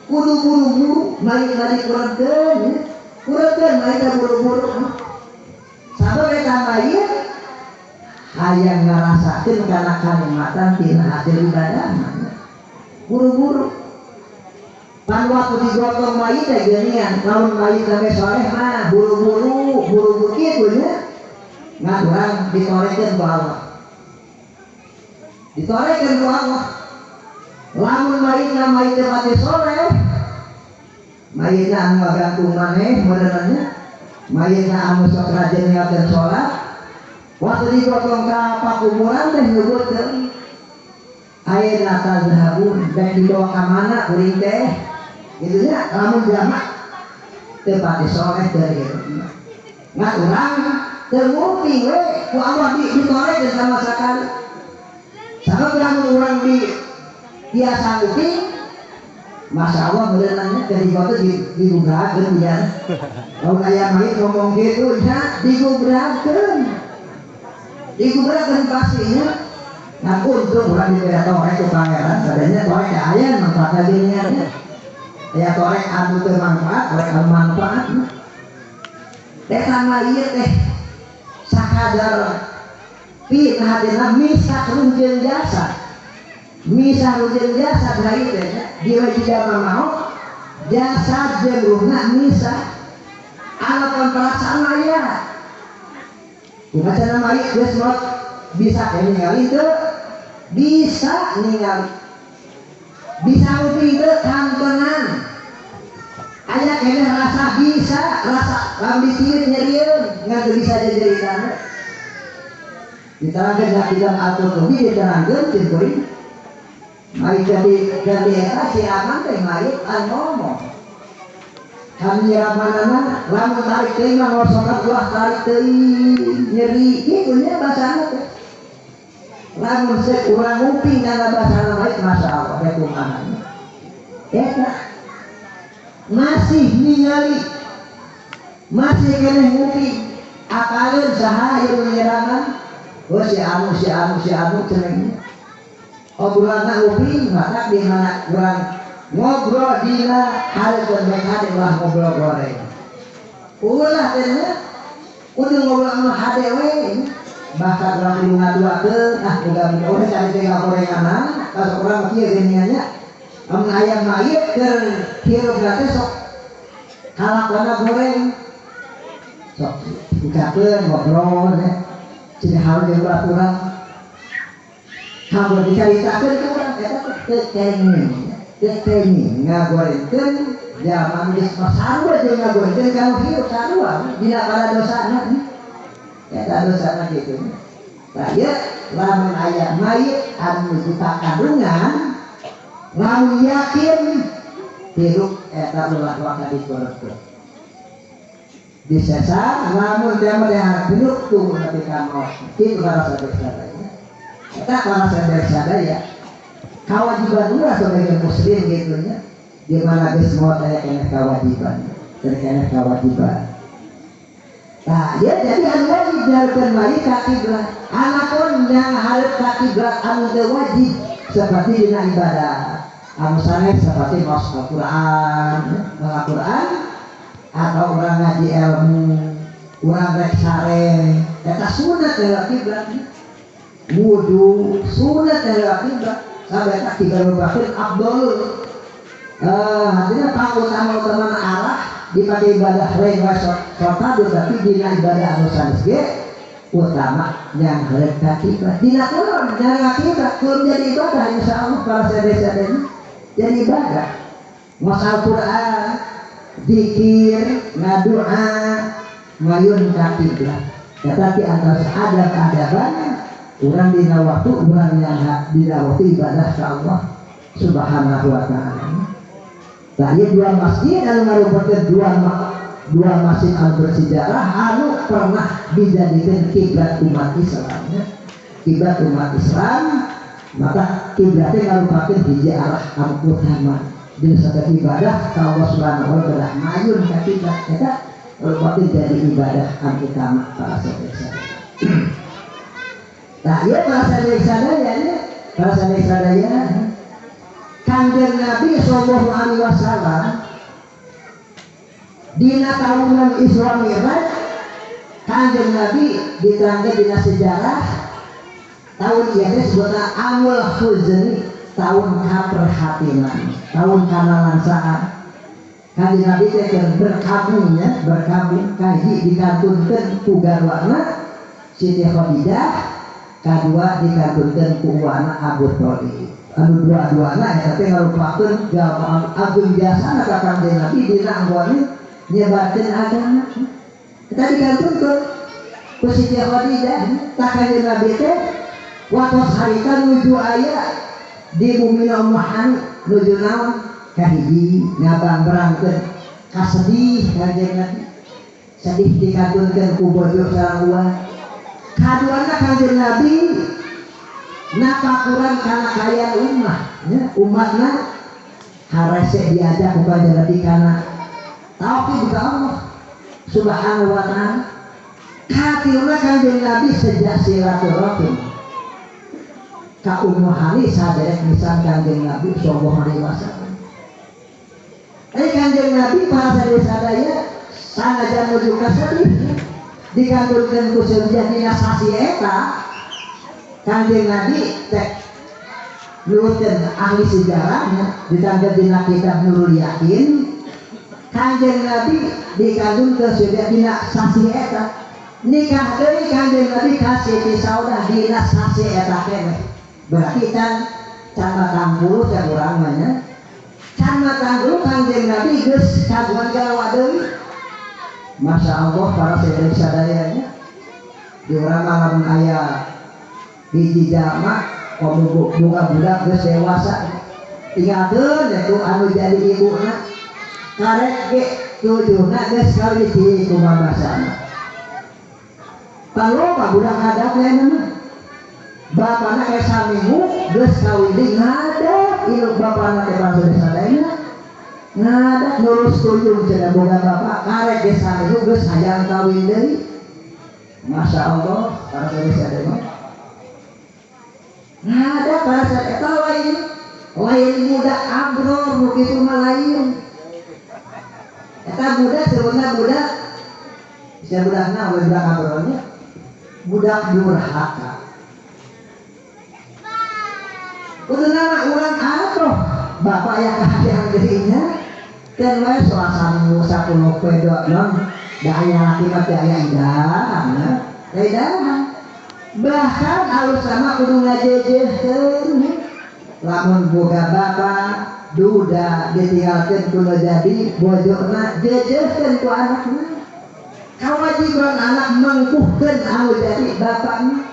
kudu buru-buru mayit mah dikurangkeun kurangkeun mayit buru-buru sabab eta mayit hayang ngarasakeun kana kanikmatan tina hasil ibadah buru-buru pan waktu digotong mayit teh geuningan lamun mayit teh soleh mah buru-buru buru-buru kitu nya ngan urang ditorekeun ku Allah ditorekeun ku Allah lamun mayitna mayit teh mati soleh mayitna anu ngagantung maneh meureunna mayitna anu sok rajin niatkeun salat waktu digotong ka pakuburan teh nyebutkeun ayeuna tazhabun dan dibawa ka mana kuring teh kitu nya lamun jamak teu pati soleh teu ieu ngan urang teu nguping we ku Allah ditorekeun sama sakali sabab lamun urang di biasa nguping Masya Allah meureunna teh digoto digubrakeun nya lamun aya mayit ngomong kitu nya digubrakeun digubrakeun pastinya. Nah untung urang dibere torek ku pangeran sadayana torek teh aya manfaatna geuningan nya aya torek anu teu manfaat torek anu manfaat. Eta mayit teh sakadar pi hadina misak runjeun jasa. Misah runjeun jasa mayit teh diwe jama maot jasad jeung ruhna misah. Anu perasaan aya. Kumaha cenah mayit geus maot bisa ningali teu? Bisa ningali. Bisa nguping teu kantenan. Aya keneh rasa bisa, rasa lambi ciut nyerieun ngan teu bisa jajaritana. Diterangkeun dina kitab Al-Qurtubi diterangkeun cing kuring. Mayit jadi eta si Aman teh mayit anu ngomong. Kami nyeramanana lamun tarik teuing mah ngosokan ulah tarik teuing nyeri kitu nya basana teh. Lamun seuk urang nguping kana basana mayit masyaallah teh kumaha. Eta masih ningali masih keneh nguping akaleun saha ieu nyeraman oh si anu si anu si anu cenah obrolanna nguping maka di mana urang ngobrol dina hareupeun bae hade ulah ngobrol goreng ulah teh nya kudu ngobrol anu hade we bahkan urang kudu ngaduakeun ah muga-muga we cari teh ngagorenganna pas urang kieu geuningan nya amun aya mayit keur hirup teh sok kalakona goreng sok ucapkeun ngobrol nya cenah halu jeung urang kamu dicaritakeun ku urang eta teh teu kenging teu kenging ngagorengkeun zaman geus mah sarua jeung ngagorengkeun ka nu hirup sarua dina pada dosana eta dosana kitu. Tah ieu lamun aya mayit anu dipakandungan lamun yakin hirup eta ulah waka dikorotkeun disesar lamun teh mah hirup tunggu nepi ka maot kitu para sadaya eta para sadaya kewajiban urang sebagai muslim gitu nya di mana geus maot aya keneh kewajiban keneh kewajiban. Nah, ya jadi anu wajib nyareupkeun mayit ka kiblat. Anapun yang hareup ka kiblat anu teu wajib seperti dina ibadah. Anu sanes seperti maos Al-Qur'an, Al-Qur'an atau urang ngaji ilmu, urang rek sare, eta sunat lewat kiblat. Wudu sunat lewat kiblat. Sampai eta kiblat merupakan afdalul. Artinya pangutama-utama arah dipakai ibadah lain wae sholat tapi dina ibadah anu sanes ge utama yang hareup ka kiblat. Dina kulon nyari kiblat kulon jadi ibadah insyaallah para sadaya-sadaya jadi ibadah. Maos Al-Qur'an, zikir, ngadoa, mayun ka kiblat. Tetapi antara adab-adaban urang dina waktu urang yang dina waktu ibadah ka Allah Subhanahu wa taala. Nah, ieu dua masjid anu ngarupakeun dua masjid anu bersejarah anu pernah dijadikan kiblat umat Islam. Ya. Kiblat umat Islam maka kiblatnya ngarupakeun hiji arah anu utama dina setiap ibadah ka Allah Subhanahu wa taala mayun ka kiblat eta ngarupakeun jadi ibadah anu utama para sadaya. Nah, ieu para sadaya nya, para sadaya Kanjeng Nabi sallallahu alaihi wasallam dina tahunan Isra Mi'raj Kanjeng Nabi diterangkan dina sejarah tahun ieu teh sebutna Amul Huzni, tahun kaperhatinan, tahun kanalansaan. Kanjeng Nabi teh keur berkabungnya, berkabung kahiji dikantunkeun ku garwana Siti Khadijah, kadua dikantunkeun ku uwana Abu Thalib. Anu dua-duana eta teh ngarupakeun jalma agung jasana ka Kanjeng Nabi dina anggone nyebarkeun agama. Eta dikantunkeun ku Siti Khadijah, tah Kanjeng Nabi teh watos harita nuju aya di bumi Ummu Hani nuju naon kahiji ngabangbrangkeun kasedih Kanjeng Nabi. Sedih dikantunkeun ku bojo sareng uwa. Kaduana Kanjeng Nabi napakuran kana kaya ummah nya umatna harese diajak ku Kanjeng Nabi kana tauhid ka Allah Subhanahu wa taala. Katiluna Kanjeng Nabi sejak silaturahim ka Ummu Hani saderek nisan Kanjeng Nabi sallallahu alaihi wasallam. Kanjeng Nabi para sadaya Sanajan nuju ka sedih dikandunkeun ku Saudiyah dina sasi eta Kanjeng Nabi teh nurutkeun ahli sejarahnya ditangkep dina kitab Nurul Yakin Kanjeng Nabi dikandungkeun Saudiyah dina sasi eta nikah deui Kanjeng Nabi ka Siti Saudah dina sasi eta keneh. Berarti can matang bulu teh urang mah nya. Can matang bulu Kanjeng Nabi geus kagungan galawa deui. Masya Allah para sedaya sadayanya di urang mah lamun aya hiji jalma komo boga budak geus dewasa tinggalkeun eta anu jadi ibuna karek ge tujuhna geus kawin di kumaha basana. Paloba budak ngadap lain mah bapana ke saminggu geus kawin deui ngadap ieu bapana teh para sadayana ngadap nurus tuyung cenah boga bapak karek ge saminggu geus hayang kawin deui. Masya Allah para sadayana ngadap para sadayana lain lain budak abror nu kitu mah lain eta budak sebenarnya budak bisa budakna we budak abrornya budak durhaka. Kudu nama urang atuh bapak yang kahayang dirinya dan wae suasana 10 poe non da aya laki mah teu aya idahan idahan bahkan alus sama kudu ngajejehkeun lamun boga bapak duda ditinggalkeun kudu jadi bojona jejehkeun ku anakna kawajiban anak mengkuhkeun anu jadi bapakna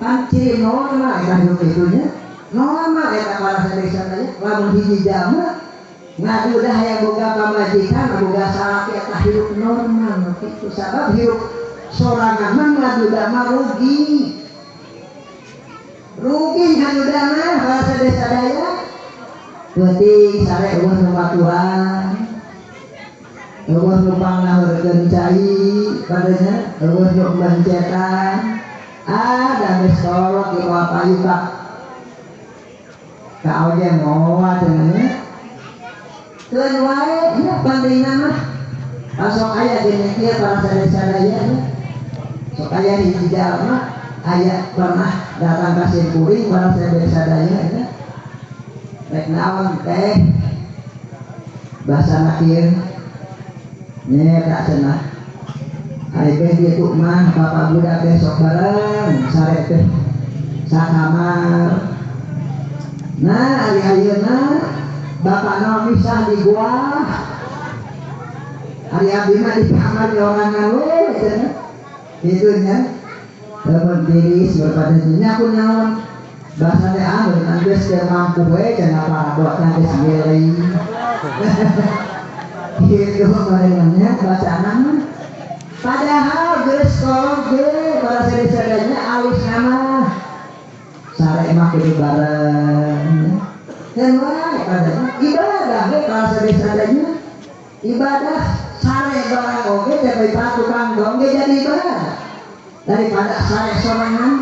pan ciri normal eta hirup itunya normal eta para sadaya lamun hiji jalma ngadudah hayang boga pamajikan boga salaki eta hirup normal kitu sabab hirup sorangan mah ngadudah mah rugi rugi ngadudah mah para sadaya peuting sare eueuh nu baturan eueuh nu pangnahurkeun cai padanya eueuh nu mencetan ada geus kolot di bawah payu ka ka oge moal cenah keun wae nya pentingna mah sok aya geuning kieu para sadaya-sadaya sok aya hiji jalma aya pernah datang ka simkuring para sadaya-sadaya nya rek naon teh basana kieu nya tak cenah ari beh ditu mah bapak budak teh sok bareng sare teh sakamar. Nah ari ayeuna bapakna misah di gua ari abdi mah di kamar nyorangan we cenah kitu nya lamun tiris berpada nya kunaon bahasa teh anu geus teu mampu we cenah parabotna geus geuleuh kitu barengannya bacaan mah padahal geus kolot ge para sadaya-sadayanya alus nama sare mah kudu bareng keun wae padahal ibadah ge para sadaya-sadayanya ibadah sare bareng oge teh tukang dong ge jadi ibadah daripada sare sorangan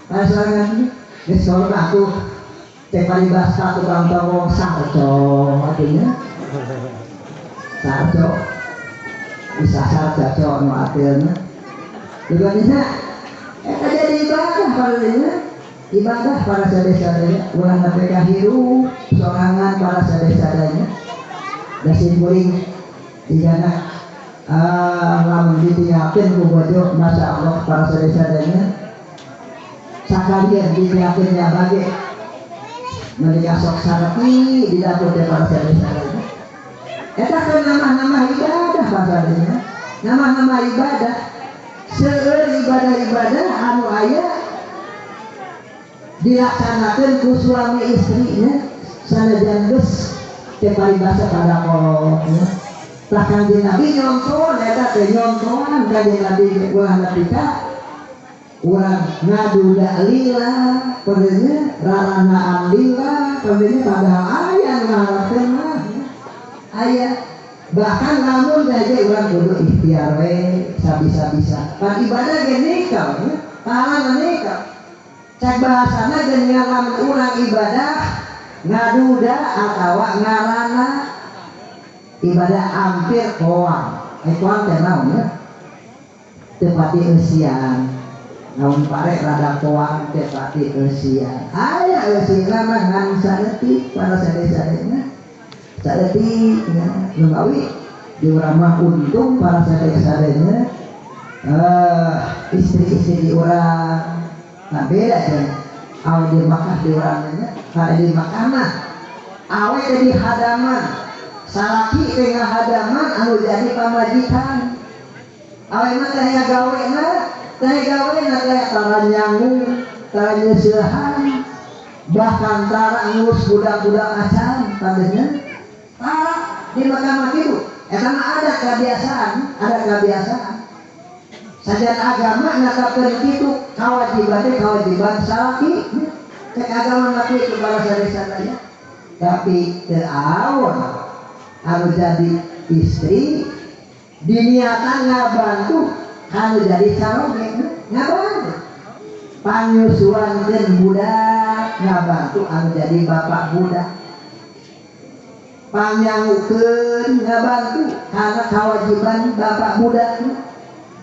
para sorangan geus kolot atuh teh paribasa tukang tongong sarco atunya sarco bisa sarco nu ateuna juga bisa eta jadi ibadah padanya ibadah para sadaya-sadaya ulah nepi ka hirup sorangan para sadaya-sadaya da simkuring dijana lamun ditinggalkeun ku bojo Masya Allah para sadaya-sadayanya sakalian ditinggalkeun nya bage mending sok sareti di dapur teh para sadaya-sadaya eta kan nama-nama ibadah pasadanya nama-nama ibadah seueur ibadah-ibadah anu aya dilaksanakeun ku suami istrinya sanajan geus teu paribasa pada kolotnya tah Kanjeng Nabi nyontohan eta teh nyontohan Kanjeng Nabi ulah nepi ka urang ngaduda lila padanya raranaan lila padanya padahal aya anu ngaharepkeun mah aya bahkan lamun aja urang kudu ikhtiar we sabisa-bisa pan ibadah ge nikah pahala nikah cek bahasana geuningan lamun urang ibadah ngaduda atawa ngarana Ibadah hampir koang. Koang teh naon ya? Teu pati eusian. Naon pare rada koang teu pati eusian. Aya eusina mah ngan saeutik para sade-sadena. Saeutik nya nu gawi di urang mah untung para sade-sadena istri-istri di urang. Nah beda teh. Awe di Makkah di urang nya, kada di Makkah mah awe teh di hadaman. Salaki teh ngahadaman anu jadi pamajikan. Awe mah teh gawena, teh gawena teh tara nyangu, tara nyeusehan, bahkan tara ngurus budak-budak acan tadenya. Tara di Makkah mah kitu. Eta mah ada kebiasaan, ada kebiasaan. Sajan agama netapkeun kitu, kewajiban teh kewajiban salaki. Cek agama mah kitu para sadaya. Tapi teu awon anu jadi istri diniatan ngabantu anu jadi caroge ngabantu panyusuan jeung budak ngabantu anu jadi bapak budak panyangukeun ngabantu karena kewajiban bapak budak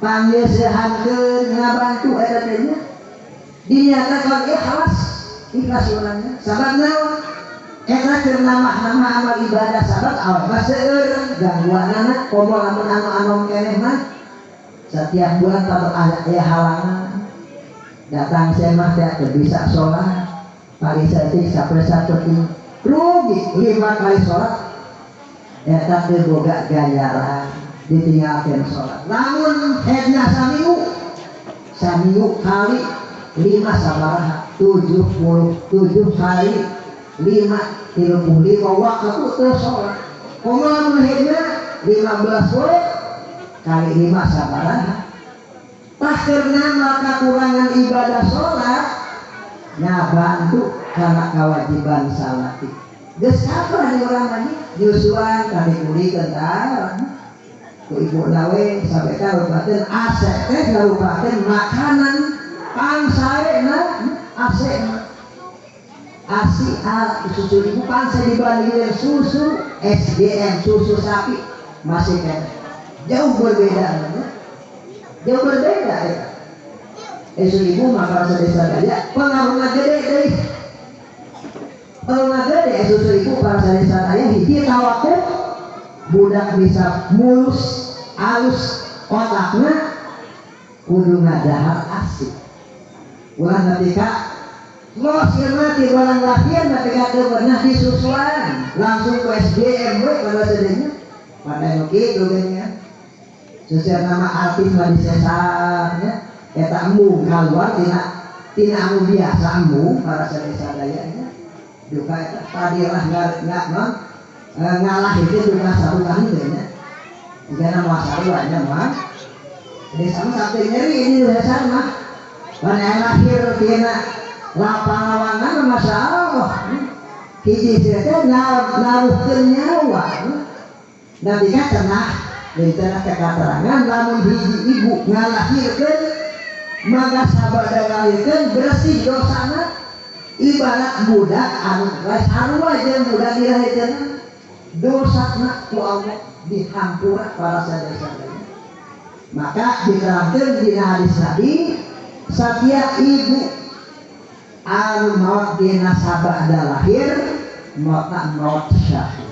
panyeusehankeun ngabantu eta teh nya dinyatakan ikhlas ikhlas urangnya sabab naon eta keur nambah-nambah amal ibadah sabab awak mah seueur gangguanana komo lamun anu anom keneh mah setiap bulan tetep aya halangan datang saya mah teh bisa sholat pagi saeutik sampai saeutik rugi 5 kali sholat eta teu boga ganjaran ditinggalkeun sholat lamun hedna saminggu saminggu kali 5 sabaraha 77 kali 5 35 waktu teu sholat komo lamun hedna 15 poe kali 5 sabaraha tah karena maka kurangan ibadah sholat ngabantu karena kewajiban salati geus sabar di urang mah nyusuan kali kulikeun tah ku ibu nawe sampai ka rupakeun ase teh ngarupakeun makanan pangsaena ase asi a susu ibu pangsa dibandingkan susu SDM susu sapi masih kan jauh berbeda ya. Jauh berbeda ya. Susu ibu maka sadaya pengaruhna gede deui pengaruhna gede susu ibu para sadaya hiji tawakuf budak bisa mulus alus otakna kudu ngadahar asi ulah ketika los mati barang lahir ketika teu pernah disusuan langsung ke SDM we pada sedenya pada nu kitu geuning sesuai nama artis mah disesarnya eta embung kaluar tina anu biasa embung para sadaya nya duka eta tadi lah ngalah itu duka sarukan teh nya jigana moal sarua nya moal jadi sama sampai nyeri ini dasar mah mana lahir tina lapangan masya Allah hiji teh naruhkeun nyawa nanti kan cenah deui cenah kekaterangan lamun hiji ibu ngalahirkeun maka sabada ngalahirkeun bersih dosana ibarat budak anu sarua jeung budak dilahirkeun dosana ku Allah dihampura para sadaya-sadaya maka diterangkeun dina hadis tadi setiap ibu anu maot dina sabada lahir maotna maot syahid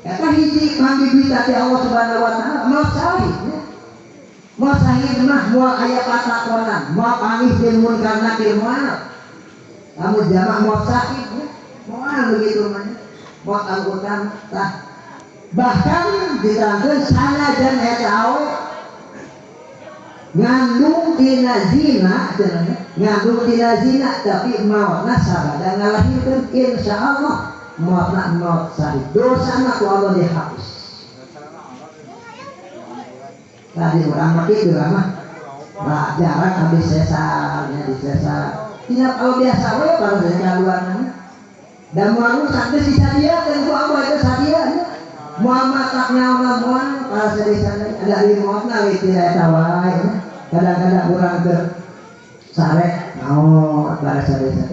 eta hiji pambibita ti Allah Subhanahu wa taala maot syahid nya maot syahid mah moal aya patakonan moal pangih jeung munkar nakir moal lamun jamak maot syahid nya moal begitu mah maot anu utama tah bahkan diterangkeun sanajan eta awe ngandung tina zina cenah ngandung tina zina tapi maotna sabada ngalahirkeun insyaallah maotna maot syahid dosana ku Allah dihapus tadi urang mah kitu urang mah jarang habis sesar nya disesar tina kalau biasa we kalau dari kaluarna dan moal rusak geus disadiakeun ku Allah itu sadia nya moal matak nyaona moal para sadaya ada di maotna we tina eta wae kadang-kadang urang keur sare maot para sadaya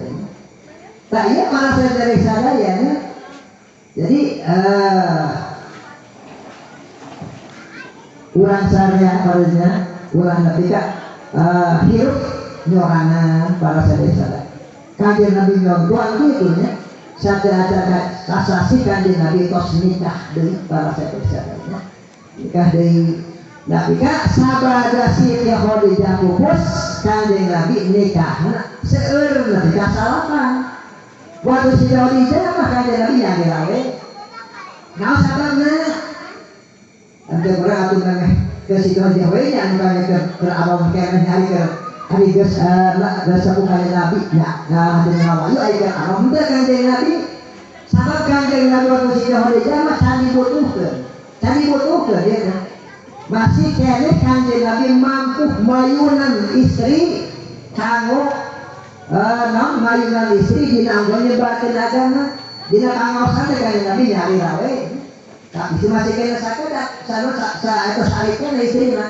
tak iya para sadaya nya jadi Urang sarya barunya ulah nepi ka hirup nyorangan para sadaya. Kanjeng Nabi nyontohan kitu nya sadaya sasasi kanjeng Nabi tos nikah deui para sadaya nya. Nikah deui Nabi ka sabada Siti Khadijah pupus kanjeng Nabi nikahna seueur nepi ka salapan. Waktu Siti Khadijah mah kanjeng Nabi nyalira we. Naon sababna? Ante urang atuh nangeh ke Siti Khadijah we nya anu kanjeng keur abang keneh nyari keur ari geus geus sepuh kanjeng Nabi nya nah hati ngawayu ai keur abang teu kanjeng Nabi. Sabab kanjeng Nabi waktu Siti Khadijah mah can dibutuhkeun. Can dibutuhkeun ieu teh. Masih keneh kanjeng Nabi mampu mayunan istri kanggo naon mayunan istri dina anggo nyebarkeun agama dina pangaosan teh kanjeng Nabi nyalira we. Tapi masih keneh sakedak sanu sa eta sarik keneh istrina.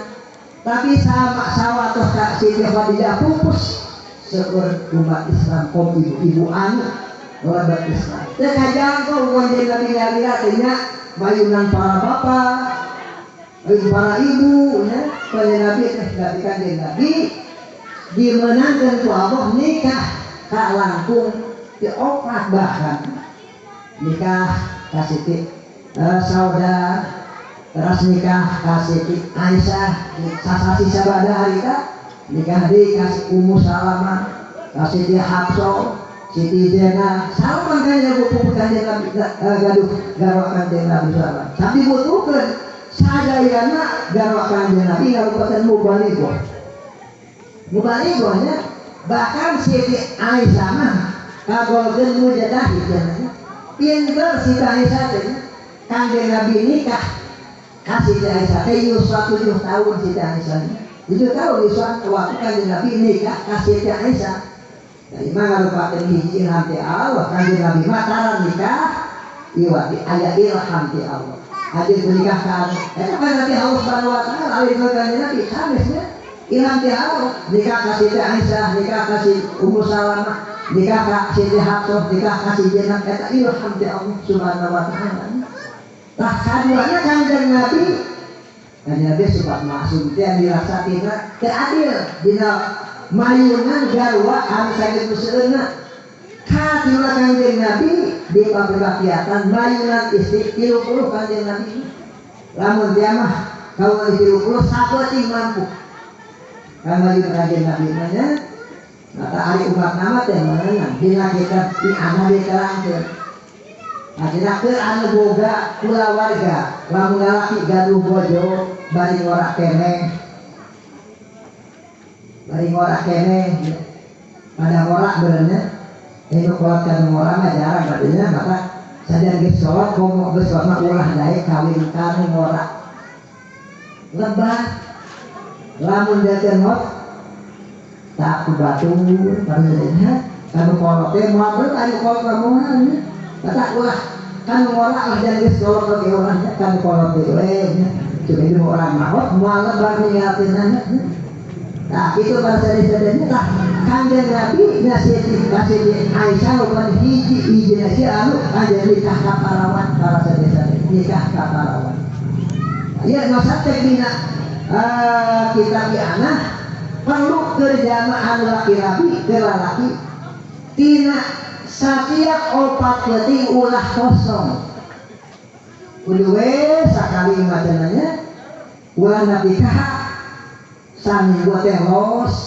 Tapi sama sawatos ka Siti Khadijah pupus seueur umat Islam kom ibu-ibu anu lebet Islam. Teu kajangkau kanjeng Nabi nyalira teh nya mayunan para bapak, para ibu nya kanjeng Nabi teh Nabi kanjeng Nabi dimenangkeun ku Allah nikah ka langkung ti opat bahkan nikah ka Siti Sauda teras nikah ka Siti Aisyah sasasi sabada harita nikah deui ka Ummu Salamah ka Siti Hafsah Siti Zainab salman kanjeng pupu kanjeng Nabi gaduh garwa kanjeng Nabi sallallahu alaihi wasallam tapi butuhkeun sadayana garwa kanjeng Nabi ngarupakeun mubalighah. Mubalighahnya bahkan Siti Aisyah mah kagolkeun mujtahid cenah. Pinter Siti Aisyah teh kanjeng Nabi nikah ka Siti Aisyah teh yuswa 7 tahun Siti Aisyah. 7 tahun yuswa waktu kanjeng Nabi nikah ka Siti Aisyah. Nah, imah ngarupakeun hiji ilham ti Allah kanjeng Nabi mah tara nikah iwati aya ilham ti Allah. Hadir menikah ka eta kan nanti Allah Subhanahu wa taala alih kanjeng Nabi sanes nya ilham ti Allah nikah ka Siti Aisyah nikah ka si Ummu Salamah nikah ka Siti Hafsah nikah ka si Zainab eta ilham ti Allah Subhanahu wa taala. Tah kaduana kanjeng Nabi kanjeng Nabi sifat maksum teh dirasa tina teu adil dina mayunan garwa anu sakitu seueurna. Katiluna kanjeng Nabi di papribakiatan mayunan istri 30 kanjeng Nabi. Lamun dia mah kaula 30 sapeting mampu. Kan mayunan kanjeng Nabi mah nya mata ari umat nama teh meunang dina kitab di ana diterangkeun. Akhirna keur anu boga kulawarga lamun lalaki gaduh bojo bari ngora keneh. Bari ngora keneh pada ngora beureunya nu kolot ka nu ngora mah jarang badunya maka sadar geus kolot komo geus kolot mah ulah daek kawin ka nu ngora. Lebah lamun dia teh ngot tak ku batur barunya kanu kolot teh moal beut anu kolot mah moal nya. Maka ulah kan ngora lah dan geus kolot oge ulah nya kan kolot deui we nya. Cuma itu orang maot moal lebar ninggalkeunana nya. Nah, itu bahasa sadayana tah kanjeng Nabi nasihat ka Siti Aisyah bukan hiji hiji nasihat anu kanjeng nikah ka parawan para sadayana nikah ka parawan. Ya nasihat dina kitab I'anah perlu kerjama anu laki rabi keur lalaki tina satiap opat peuting ulah kosong. Kudu we sakali macananya ulah nabi kaha saminggu teh los.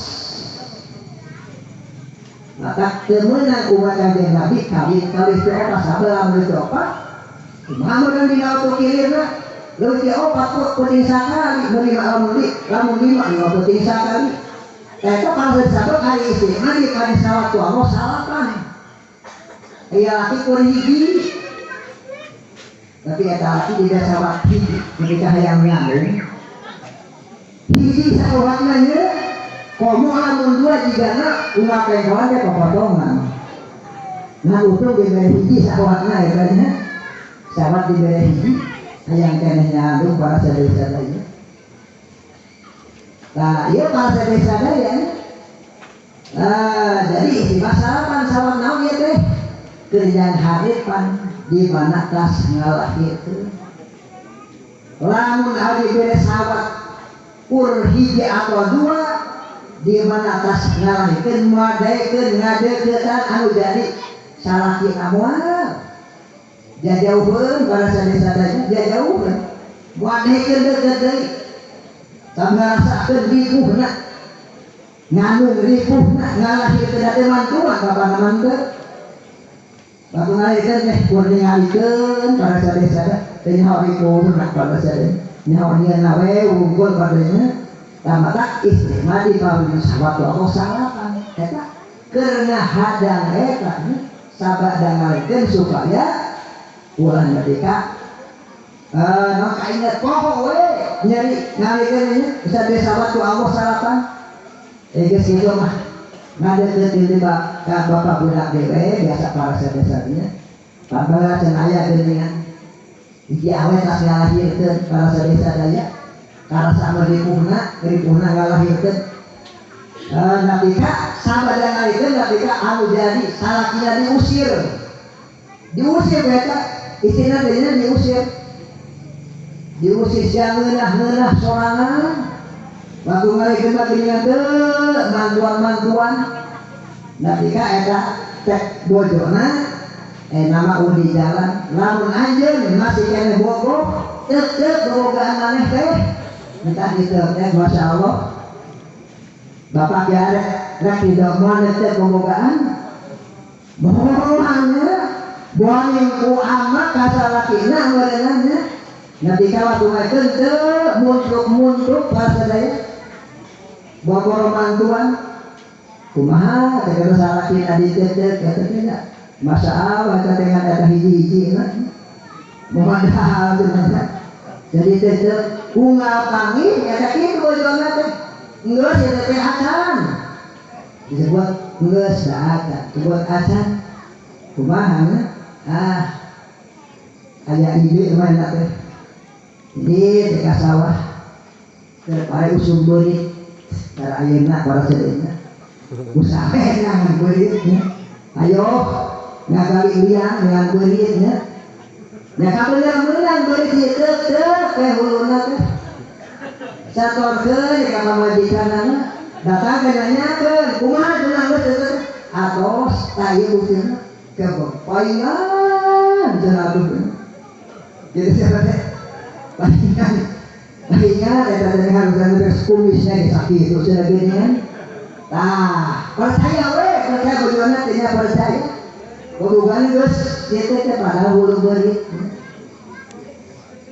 Maka teu meunang umat kanjeng Nabi kawin kawin teh opat sabelah mun teh opat. Kumaha meunang dina auto kilirna? Leuwih teh opat peuting sakali mun lima lamun lima lima peuting sakali. Eta pangeun sabab ari istri mah di kana sawatu Allah salapan. Aya laki kur hiji. Tapi eta laki tidak sawat hiji menikah hayang nyambung. Hiji saurangna ye komo lamun dua jigana unggal pengkolan teh popotongan. Nah untung dibere hiji saurangna eta nya. Sawat dibere hiji hayang keneh nyambung para sadaya-sadaya. Nah, ieu para sadaya-sadaya. Nah, jadi isi masalah sawat naon ieu teh? Kerjaan haripan di mana tas ngalahirkeun. Lamun ari bere sawat kur hiji atau dua di mana atas ngalahikeun moal daekeun ngadeuketan anu jadi salaki moal jajauheun para sadaya jajauheun moal daekeun deukeut deui ngarasakakeun ripuhna ngandung ripuhna ngalahirkeun teh mantuan bapana manteu batu ngalahirkeun teh kur ningalikeun para sadaya teh nyaho ripuhna para sadaya nyaho nyieunna we wungkul padanya tamata istri mah dipawin sawat Allah salapan eta keur ngahadang eta sabada ngalahirkeun supaya ulah nepi ka nu kainget poho we nyeri ngalikeun nya bisa desa waktu Allah salapan geus kitu mah ngadeukeut deui ka bapak budak dewe biasa para sadaya-sadaya padahal can aya geuningan hiji awe tas ngalahirkeun para sadaya-sadaya karasa ripuhna ripuhna ngalahirkeun nalika sabada ngalahirkeun nalika anu jadi salakina diusir diusir eta istrina teh diusir diusir sia ngeunah-ngeunah sorangan waktu ngalihkeun mah geuningan teu mantuan-mantuan nalika eta teh bojona nama udah jalan lamun anjeun masih keneh bogoh tetep bobogaan maneh teh entah gitu teh Masya Allah bapak ya rek tidak moal tetep bobogaan bohongannya bohong ku amak ka salakina meureunannya nalika waktu ngakeun teu muntruk-muntruk pasadaya bogor mantuan kumaha teh kana salakina diteuteup eta teh Masya Allah eta teh ada hiji-hiji mah moal jadi tetep unggal panggih eta kitu bojona teh geus eta teh acan disebut geus acan disebut acan kumaha ah aya ide mah eta teh di teh ka sawah teh pare usum beurit cara ayeuna para sadayana usaha ngan beurit nya ayo ngagali liang dengan beurit nya nya kabeunang-beunang beurit ieu teu teh huluna teh satorkeun ka pamajikanana datang ka nanyakeun kumaha cenah geus teh atos tah ieu buktina paingan cenah atuh jadi siapa teh paingan paingan eta teh harus beres kumisnya ge sakitu cenah geuningan tah percaya we percaya bojona teh nya percaya bobogan geus kitu teh padahal hulu beurit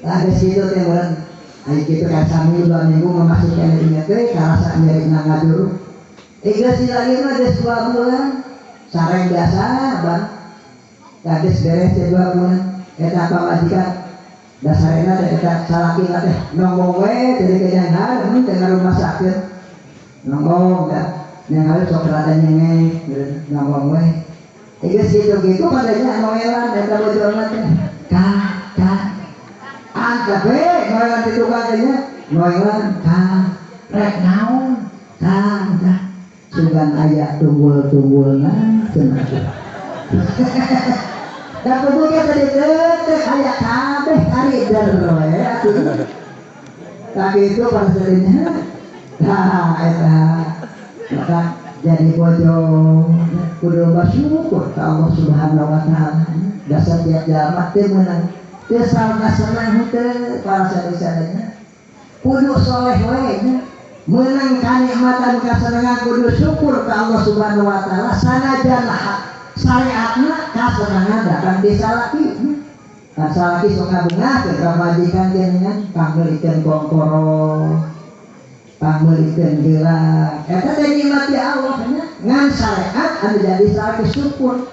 tah geus kitu teh meureun ai kitu ka saminggu 2 minggu memasukkan dinya teh karasa nyerina ngaduru geus lagi mah geus 2 bulan sareng biasa bang tah geus beres teh 2 bulan eta pamajikan dasarna teh eta salakina teh nonggong we teh kenyang teh rumah sakit nonggong da yang harus sok rada nyengek nonggong we geus kitu-kitu padanya noelan eta bojona teh ka ka angkat we noelan di tukang teh nya noelan ka rek naon ka ka sugan aya tunggul-tunggulna cenah da kudu ge tadi teh aya kabeh karider we atuh tah kitu pasadenya tah eta maka jadi bojo kudu bersyukur ka Allah Subhanahu wa taala dasar tiap jalma teu meunang teu salah senang teu para sadaya-sadayana kudu soleh we nya meunang kanikmatan kasenangan kudu syukur ka Allah Subhanahu wa taala sanajan syariatna kasenangan datang di salaki kan salaki sok ngabungahkeun ka pamajikan geuningan pangmeulikeun kongkoro pangmeulikeun gelang eta teh nikmat ti Allah nya ngan syariat anu jadi salaki syukur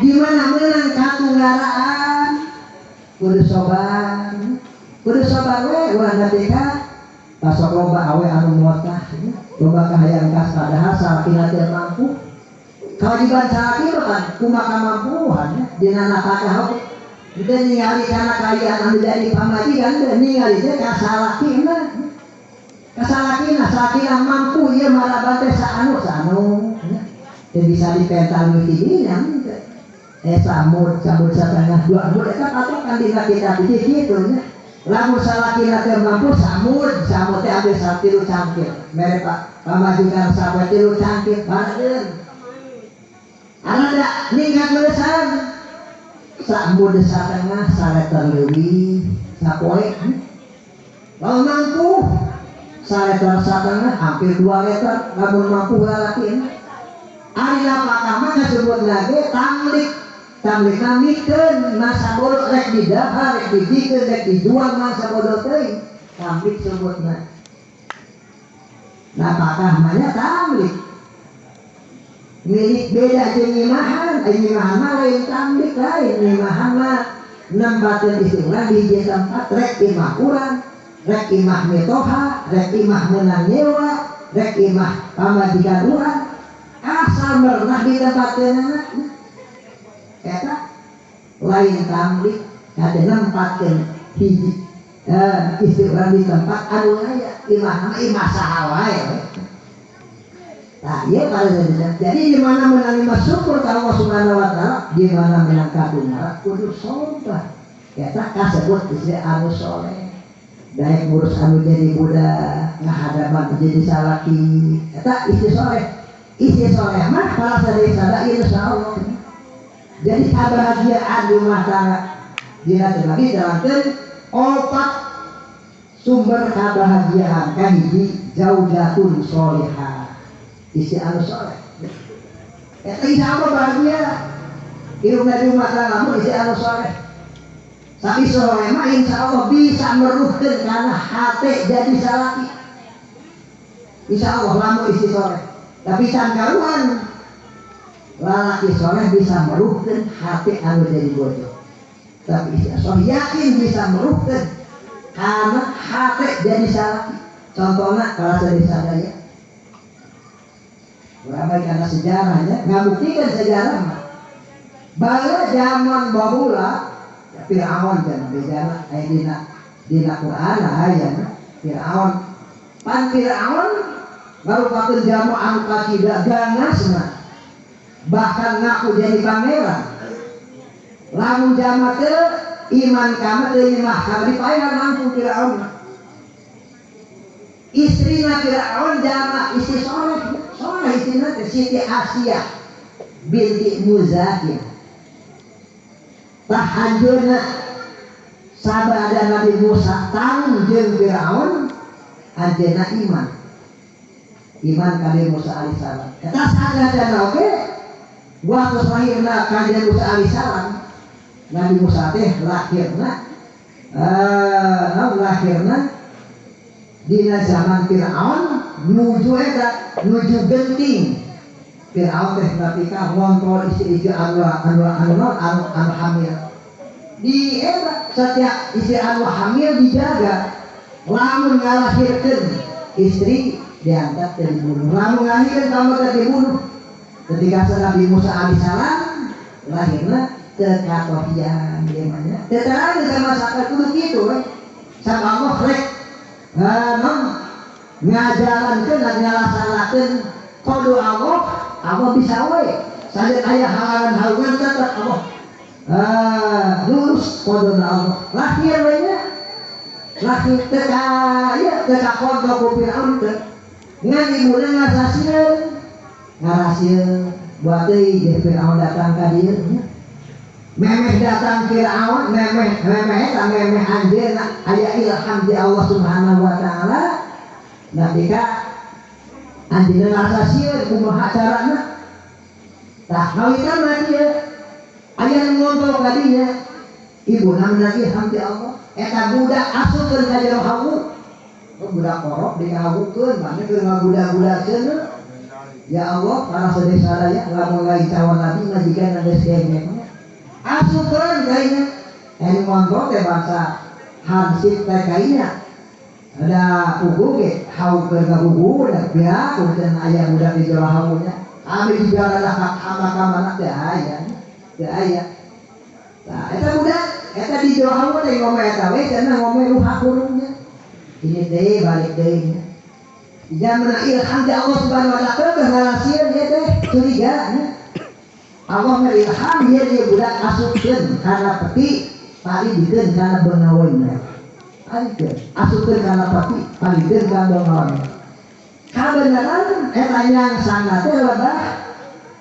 di mana meunang katunggaraan kudu sobar we ulah nepi ka pasok loba awe anu motah loba kahayang kas padahal salakina teu mampu kewajiban salaki mah kan kumaha kamampuan nya dina nafkah oge teu ningali kana kaayaan anu jadi pamajikan teu ningali teh ka salakina kasalakina salakina mampu ieu maraban teh saanu saanu nya teu bisa dipental nu tidinya samud samud satengah dua mud eta patokan dina kitab kitu nya Lamun salakina teu mampu samud, samud teh ambil 3 cangkir. Mere Pak pamajikan sapoe 3 cangkir bareun. Arada ningkat meusan. Samud satengah saleter leuwih sapoe. Lamun mampu saleter satengah hampir 2 liter lamun mampu lalaki. Ari napakah mah kasebut lagi tamlik. Tamlik namikeun masa bodoh rek didahar rek dibikeun rek dijual masa bodoh teuing. Tamlik sebutna. Napakah mah nya tamlik. Milik beda jeung nyimahan, ari nyimahan mah lain tamlik lain, nyimahan mah nempateun istri urang di hiji tempat rek imah urang, rek imah mitoha, rek imah meunang nyewa, rek imah pamajikan urang, asal merenah di tempatkeunana. Eta lain tamlik, kade nempatkeun hiji istri urang di tempat anu aya, imah mah imah saha wae. Nah, iya pada saat jadi di mana menerima syukur ke Allah Subhanahu wa taala, di mana menang kadungara kudu sabar. Eta kasebut istri anu soleh. Daek ngurus anu jadi budak, ngahadapan jadi salaki. Eta istri soleh. Istri soleh mah para sadaya insyaallah. Jadi kebahagiaan rumah tangga dina terbagi dalam opat sumber kebahagiaan kahiji zaujatun solehah. Istri anu soleh. Eta insya Allah bahagia. Hirupna di rumah tangga mun istri anu soleh. Tapi soleh mah insya Allah bisa meruhkeun kana hate jadi salaki. Insya Allah lamun istri soleh. Tapi can karuan lalaki soleh bisa meruhkeun hate anu jadi bodoh. Tapi istri soleh yakin bisa meruhkeun kana hate jadi salaki. Contohna kalau sadaya ramai karena sejarahnya ngabuktikan sejarah mah. Bala zaman bahula Fir'aun cenah bejana aya dina Quran aya Fir'aun. Pan Fir'aun ngarupakeun jalma anu kacida gangasna. Bahkan ngaku jadi pangeran. Lamun jalma teu iman ka teu nyembah ka dipaehan langsung Fir'aun. Istrina Fir'aun jalma istri soleh. Soleh istrina teh Siti Asiyah binti Muzahir. Tah anjeunna sabada Nabi Musa tang jeung Firaun anjeunna iman. Iman ka Nabi Musa alaihissalam. Eta sanajan oge waktu lahirna kanjeng Musa alaihissalam, Nabi Musa teh lahirna lahirna dina zaman Firaun nuju eta nuju genting. Firaun teh nepi ka ngontrol istri-istri anu anu anu anu anu hamil. Di eta setiap istri anu hamil dijaga. Lamun ngalahirkeun istri diangkat dan dibunuh. Lamun ngalahirkeun kamu teh dibunuh. Ketika Nabi Musa alaihissalam lahirna teu katohian ieu mah nya. Teu terang sama sakit kudu kitu we. Sama Allah rek ngajalankeun ngalaksanakeun qada Allah, Allah bisa we. Saja aya halangan-halangan tetep Allah lurus qada Allah. Lahir we nya. Lahir teu ka ieu teu ka qada ku Firaun teu. Ngan ibuna ngasasieun. Ngarasieun buat deui jeung Firaun datang ka dieu nya. Memeh datang Firaun, memeh memeh eta memeh anjeunna aya ilham di Allah Subhanahu wa taala. Nabi ka anjeunna ngarasa sieun kumaha carana. Tah kawitan mah dieu aya nu ngobrol ka dinya. Ibuna menang ilham di Allah. Eta budak asupkeun ka jero hawu. Oh, budak korok dikawukeun, mana keur ngabudak-budak cenah. Ya Allah, para sedih sadaya lamun lain cawan nabi mah jiga geus kengek. Asupkeun kainya. Anu ngobrol teh bangsa hansip teh kainya. Ada pugu ge haukeun ka pugu da pihak cenah aya budak di jero hawunya. Ami di jalan ka ka mana teh aya. Teh aya. Nah, eta budak eta di jero hawu teh ngomong eta we cenah ngomong ruha kurungnya. Ini teh balik deui nya. Zaman ilham di Allah Subhanahu wa taala teh ngarasieun ieu teh curiga nya. Allah merilham ieu dia budak asupkeun kana peti tali dikeun kana bengaweuna. Alikeun asupkeun kana peti palikeun ka dongol. Kabeneran eta nyangsana teh lebah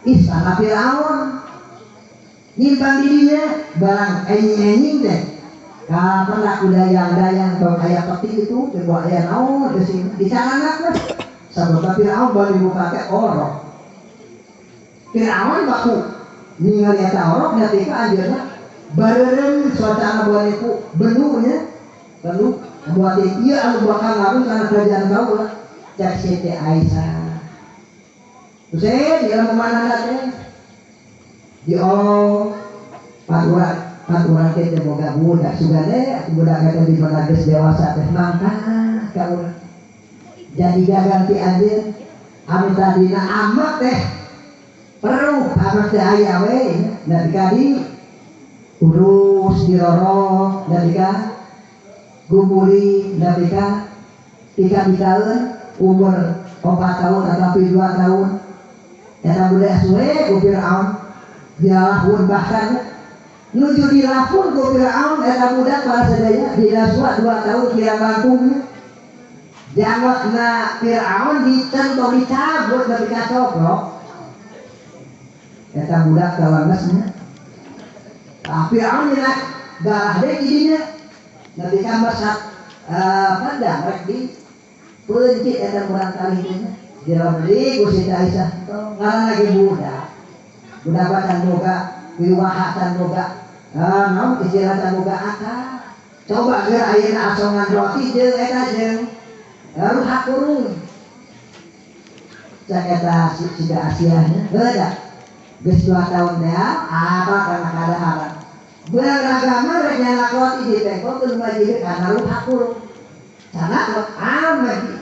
istana Firaun. Nyimpan di dinya barang enjing-enjing teh. Kapan aku dayang-dayang tong aya peti itu teh bawa aya naon geus dicanangna teh. Sabab Firaun bari buka teh orok. Firaun baku ningali eta orok nepi ka anjeunna bareureum suasana buat benunya lalu buat ieu anu bakal ngaruh kana kerajaan kaula cak Siti Aisyah. Husein dia memanana teh di oh paturan teh teh boga budak sugane budak eta di mana geus dewasa teh mangkat ka urang. Jadi gagal ti anjeun anu tadina amat teh perlu amat teh aya we nepi ka di urus dirorok nepi ka gumuli nepi ka 3 tahun umur 4 tahun atau 2 tahun eta budak suwe ku Firaun dilahun bahkan nuju dilahun ku Firaun eta budak para sadaya dinasua 2 tahun kira langkungnya jangotna Firaun ditento dicabut nepi ka coplok eta budak kawangesnya. Firaun nyenak darah deui didinya nepi ka mesat pedang rek di pencit eta murang kali teh dirobli ku Siti Aisyah ngaran lagi budak budak can boga wiwaha can boga naon istilah can boga akal coba geura ayeuna asongan roti jeung eta jeung ruha kurung cak eta Siti Aisyah heuh da geus 2 tahun teh apa kana kadaharan beragama rek nyanak roti ditengkokeun majid kana ruha kurung sanak amat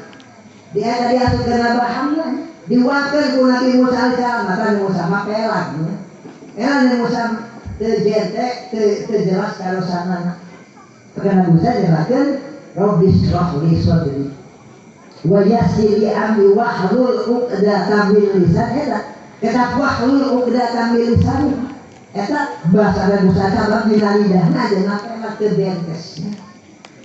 dia tadi asup kana bahamna diwakeun ku Nabi Musa alaihissalam maka Nabi Musa mah pelag nya Nabi Musa teu jente teu jelas karusanana maka Nabi Musa jelaskeun Rabbi shrah li sadri wa yassir li amri wahlul 'uqdatam min lisani eta eta wahlul 'uqdatam min lisani eta bahasa Nabi Musa sabab dina lidahna aja pelag teu bentes.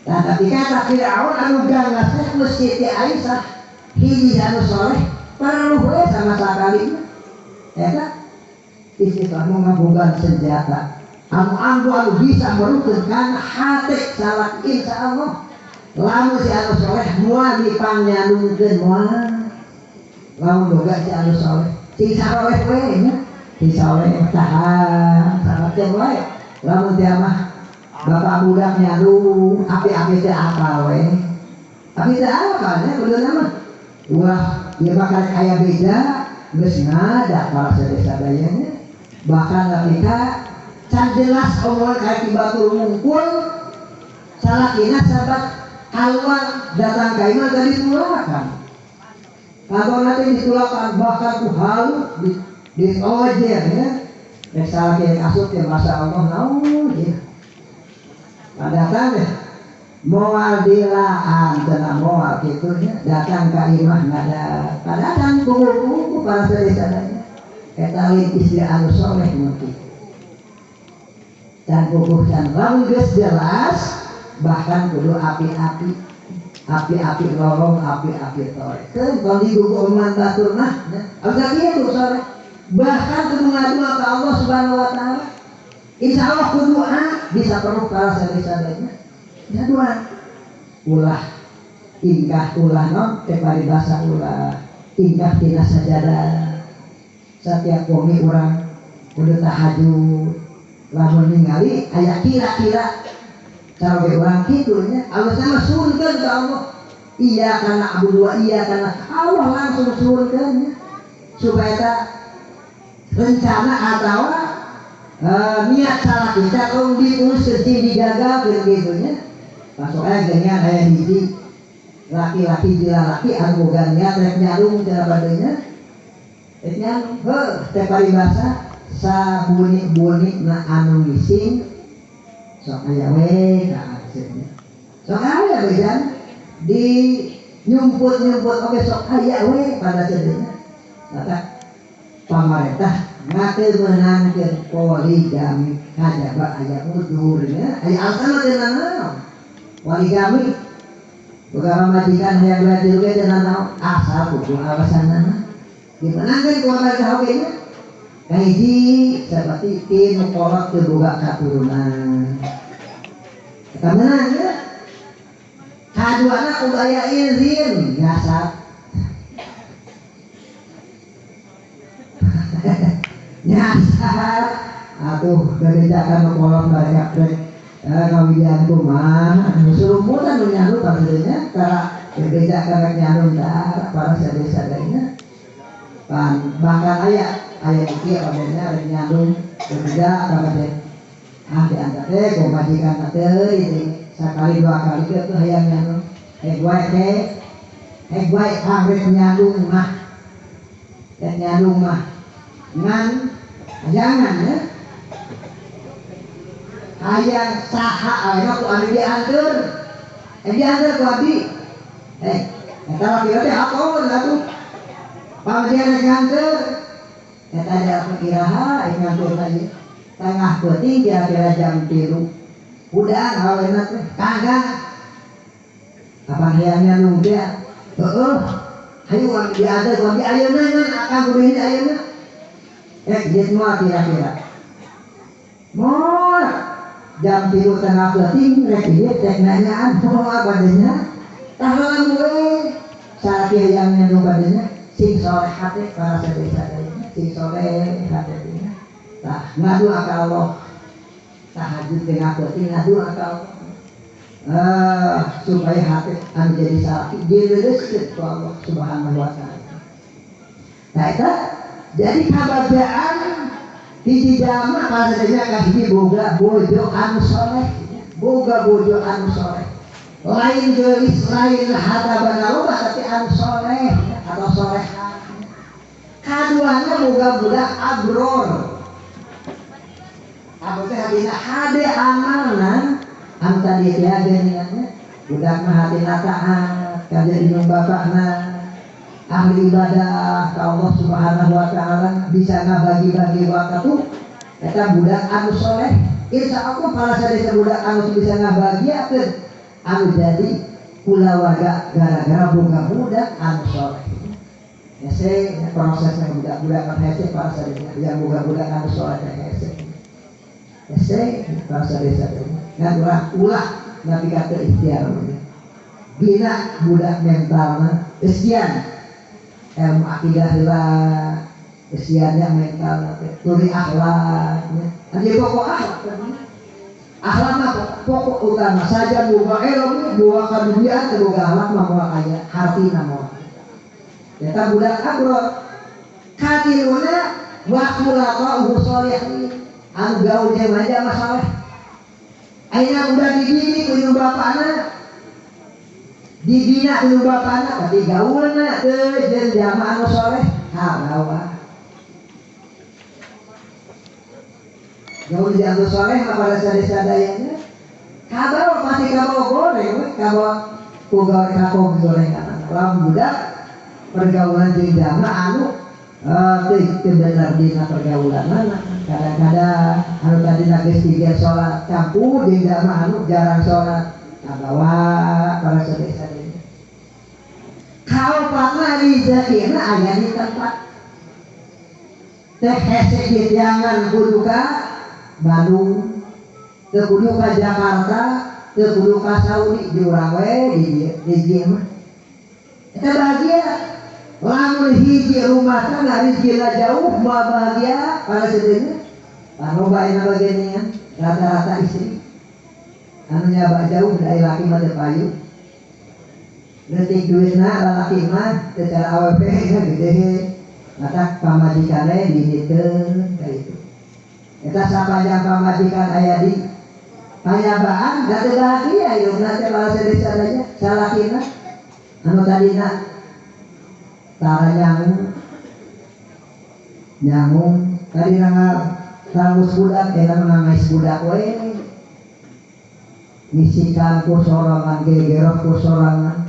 Nah, tapi kata Firaun anu ganas teh geus Siti Aisyah hiji anu soleh perlu we sama sakali eta istilah ngabogaan senjata anu ambu anu bisa merukeun kana hate salak insyaallah lamun si anu soleh moal dipangyalungkeun moal lamun boga si anu soleh sing saleh we nya sing saleh tahan salahkeun wae lamun teh mah bapak budak nyalu api-api teh apa we api teh apa nya kuduna mah ulah ieu bakal aya beda geus ngada para sadaya-sadayanya bahkan nepi ka can jelas omongan aya ti batur ngumpul salakina sahabat keluar datang ka imah tadi ditulakan atau nanti ditulakan bahkan ku halu di ojer nya rek salaki asup teh masya Allah naon ieu datang deh moal dilaan cenah moal kitu nya datang ka imah ngada padahal kumpul-kumpul para sadaya-sadaya eta lain istri anu soleh mungkin dan puguh can lamun geus jelas bahkan kudu api-api api-api lorong api-api tore keun tong digugu omongan batur mah nya anu kieu soleh bahkan kudu ngadua ka Allah Subhanahu wa taala insya Allah kudu doa bisa perlu para sadaya-sadayanya ya doa ulah tingkah ulah non teh paribasa ulah tingkah tina sajadah setiap wengi urang kudu tahajud lamun ningali aya kira-kira caroge urang kitu nya alusna mah suhunkeun ka Allah iya kana abudu wa iya kana Allah langsung suhunkeun nya supaya ta rencana atawa niat salah kita tong diusir digagalkeun kitu nya masuk aya geuningan aya hiji laki-laki jila laki anu boga niat rek nyarung cenah badeunya rek nyarung heuh teh paribasa sabuni-buni na anu ngising sok aya we ka aseupnya sok aya bejan di nyumput-nyumput oge sok aya we pada sedeunya maka pamarentah ngate meunangkeun poligami kajaba aya udur nya aya alasan teh naon. Poligami boga pamajikan hayang belajar ge teu nanaon asal kudu alasanana dimenangkeun ku warga oge nya. Kahiji seperti ti nu kolot teu boga katurunan. Eta meunang ya. Kaduana kudu aya izin nyasar. Nyasar atuh bebejakan nu kolot banyak rek ngawidian kumaha nu surumutan nu nyandu panggeunya tara bebejakan rek nyandu tara para sadaya-sadayana. Pan bahkan aya ieu padanya rek nyandung bebeja kabeh. Ah diantar teh ku majikan teh ini sakali dua kali teh tuh hayang nyandung. Hek wae teh hek wae rek nyandung mah. Rek nyandung mah ngan jangan ya. Hayang saha ayeuna ku anu dianteur. Dianteur ku abdi. Eta laki teh apaun atuh. Pamajikan rek nganteur. Eta jalma iraha rek nganteur teh. Tengah peuting kira-kira jam 3. Udah awena teh kagak. Apa hayang nyandung teh? Heueuh. Hayu urang dianteur ku abdi ayeuna ngan akang kudu hiji ayeuna. Geus moal kira-kira. Moal jam 3 tengah peuting rek ieu teh nanyaan moal badenya. Tah lamun we salaki hayang nyandung badenya sing soleh hate para sadaya-sadayana sing soleh hate. Tah ngadua ka Allah tahajud tengah peuting ngadua ka Allah supaya hati anu jadi salaki dileuleuskeun ku Allah Subhanahu wa taala. Nah eta jadi kabagjaan hiji jalma kasadaya ka hiji boga bojo anu soleh, boga bojo anu soleh. Lain geulis lain harta banda loba tapi anu soleh atau soleha. Kaduana boga budak abror. Abror teh hatina hade amalna anu tadi teh geuningannya budak mah hatina taat ka jadi bapakna ahli ibadah ka Allah Subhanahu wa taala bisa ngabagi-bagi waktu eta budak anu soleh. Insyaallah para sadaya budak anu bisa ngabagiakeun anu jadi kulawarga gara-gara boga budak anu soleh. Hese prosesnya budak-budak kan hese para sadaya yang boga budak anu soleh teh hese. Hese para sadaya ngan ulah nabi kata ikhtiar bina budak mentalna kesian ilmu akidah heula kesiannya mentalna teh turi akhlaknya anu pokok akhlak akhlak mah pokok utama saja boga ilmu boga kadunyaan teu boga akhlak mah moal aya hartina moal eta budak abror katiluna wa khulaqa'uhu sholihin anu gaul jeung aja mah saleh. Ayeuna udah dididik ku indung bapana dibina ku indung bapana tapi gaulna teu jeung jamaah anu soleh harawa gaul jeung anu soleh mah pada sadaya-sadayana kabawa pasti kabawa goreng we kabawa ku gawe kakog gorengan lamun budak pergaulan jeung jamaah anu teu bener dina pergaulanana kadang-kadang anu tadi geus tiga salat campur jeung jamaah anu jarang salat kabawa para sadaya-sadaya kaopatna rezekina aya di tempat teh hese ditiangan kudu ka Bandung teu kudu ka Jakarta teu kudu ka Saudi di urang we di dieu mah eta bahagia. Lamun hiji rumah tangga rezekina jauh moal bahagia para sadaya. Loba ayeuna bagiannya rata-rata istri anu nyaba jauh dari laki mah teu payu. Leutik duitna lalaki mah teu cara awewe nya gede. Mata pamajikanna dihiteun ka itu. Eta sapanjang pamajikan aya di panyabaan da teu bahagia hidupna teh para sadaya salakina anu tadina tara nyangung tadi nangis budak enak nangis budak we misikan ku sorangan gegeroh ku sorangan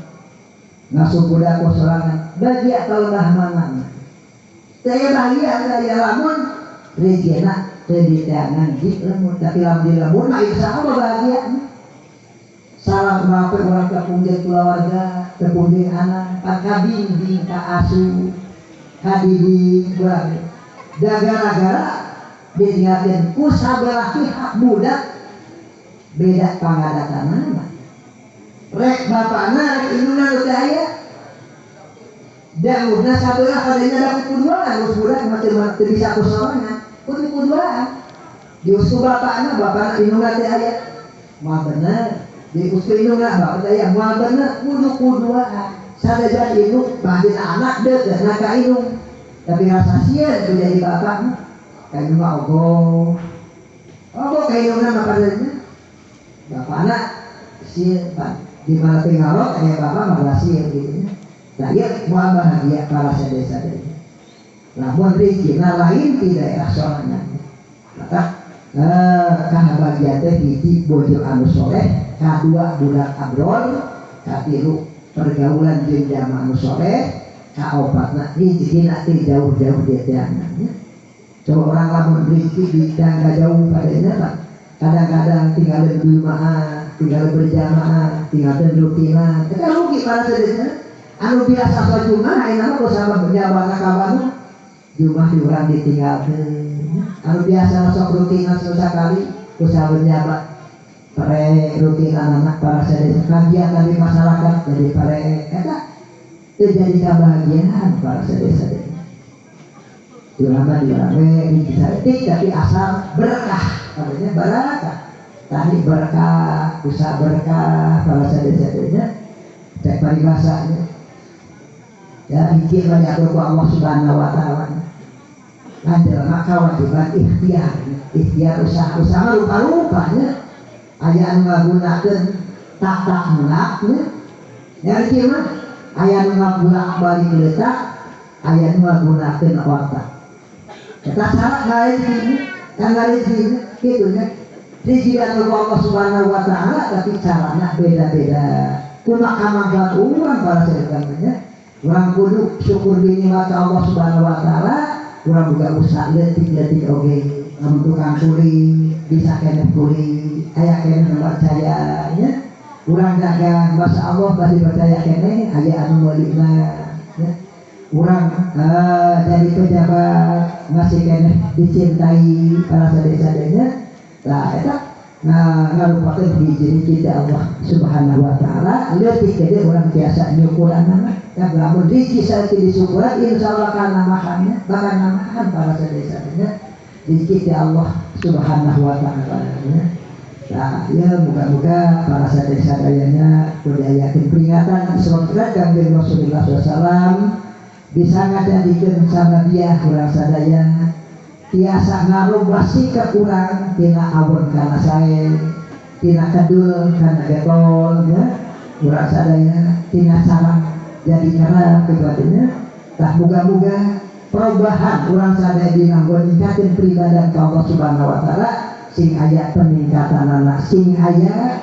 ngasuh budak ku sorangan bahagia kalemah mana saya bahagia saya lamun rezekina teu diteangan di lembur tapi lamun di lembur mah insyaallah bahagia. Salah ngape urang tepung jeung keluarga, tepung jeung anak, kabingbing ka asu, kadiding urang. Da gara-gara diingatkeun ku sabelah pihak budak beda pangadatanana. Rek bapana rek indungna nu teu aya. Da murna sabelah padanya da kuduaan, geus budak mah teu bisa ku sorangan, kudu kuduaan. Dius ku bapana, bapana indungna teu aya. Moal bener. Di usul indungna bapak teh moal bener kudu kuduaan. Sanajan indung bahdin anak deukeutna ka indung. Tapi rasa sieun ku jadi bapak mah. Ka indung mah ogo. Ogo ka indungna mah padanya. Bapana sieun pan. Di mana teh ngarot aya bapak mah rasa sieun kitu nya. Nah ieu moal bahagia para sadaya-sadaya. Lamun rezekina lain di daerah sorangan. Maka kabahagiaan teh hiji bojo anu soleh, kadua budak abror, katilu pergaulan jeung jamaah anu soleh, kaopatna rezekina teh jauh-jauh di teangannya. Coba orang lamun rezeki di tangga jauh padanya Pak. Kadang-kadang tinggal berjamaah, tinggal berjamaah, tinggal rutinan. Kita rugi para sadayana. Anu biasa salat Jumat ayeuna mah kusabab nyabana ka Bandung. Jumat di urang ditinggalkeun. Anu biasa sok rutinan sakali kusabab nyaba pare rutinan anak para sadaya kagiatan di masyarakat jadi pare eta teu jadi kebahagiaan para sadaya. Ulama di rame bisa etik tapi asal berkah, katanya berkah. Tadi berkah, usaha berkah para sadaya-sadayanya cek paribasanya. Ya pikir banyak ku Allah Subhanahu wa taala. Lanjut maka kewajiban ikhtiar, ikhtiar usaha usaha rupa-rupanya aya anu ngagunakeun tak-tak meunaknya. Ya ieu mah aya anu ngabulak-balik leutak, aya anu ngagunakeun otak. Eta syarat ngarejeuna, kan ngarejeuna kitu nya. Rezeki anu Allah Subhanahu wa taala tapi carana beda-beda. Kumaha kamagan urang para sadayana. Urang kudu syukur bini ka Allah Subhanahu wa taala, urang boga usaha leutik-leutik oge. Lamun tukang kuli bisa keneh kuli, aya keneh nu percaya nya. Urang dagang masa Allah pasti percaya keneh aya anu meulina nya. Urang jadi pejabat masih keneh dicintai para sadaya-sadayanya. Lah eta ngarupakeun hiji kita Allah Subhanahu wa taala. Leutik gede urang biasa nyukuranana. Tapi lamun rezeki saeutik disyukuran insyaallah kana makannya bakal namahan para sadaya-sadayanya. Rezeki ti Allah Subhanahu wa taala nya. Nah, ya moga-moga para sadaya-sadayanya kudu diayakeun peringatan Isra Kangjeng Rasulullah sallallahu alaihi wasallam bisa ngajadikeun sababiah urang sadaya tiasa ngarubah sikap urang tina awon kana sae, tina kedul kana getol ya, urang sadaya tina sarang jadi karena keduanya. Tah moga-moga perubahan urang sadaya dina ningkatkeun peribadahan ka Allah Subhanahu wa taala sing aya peningkatanana, sing aya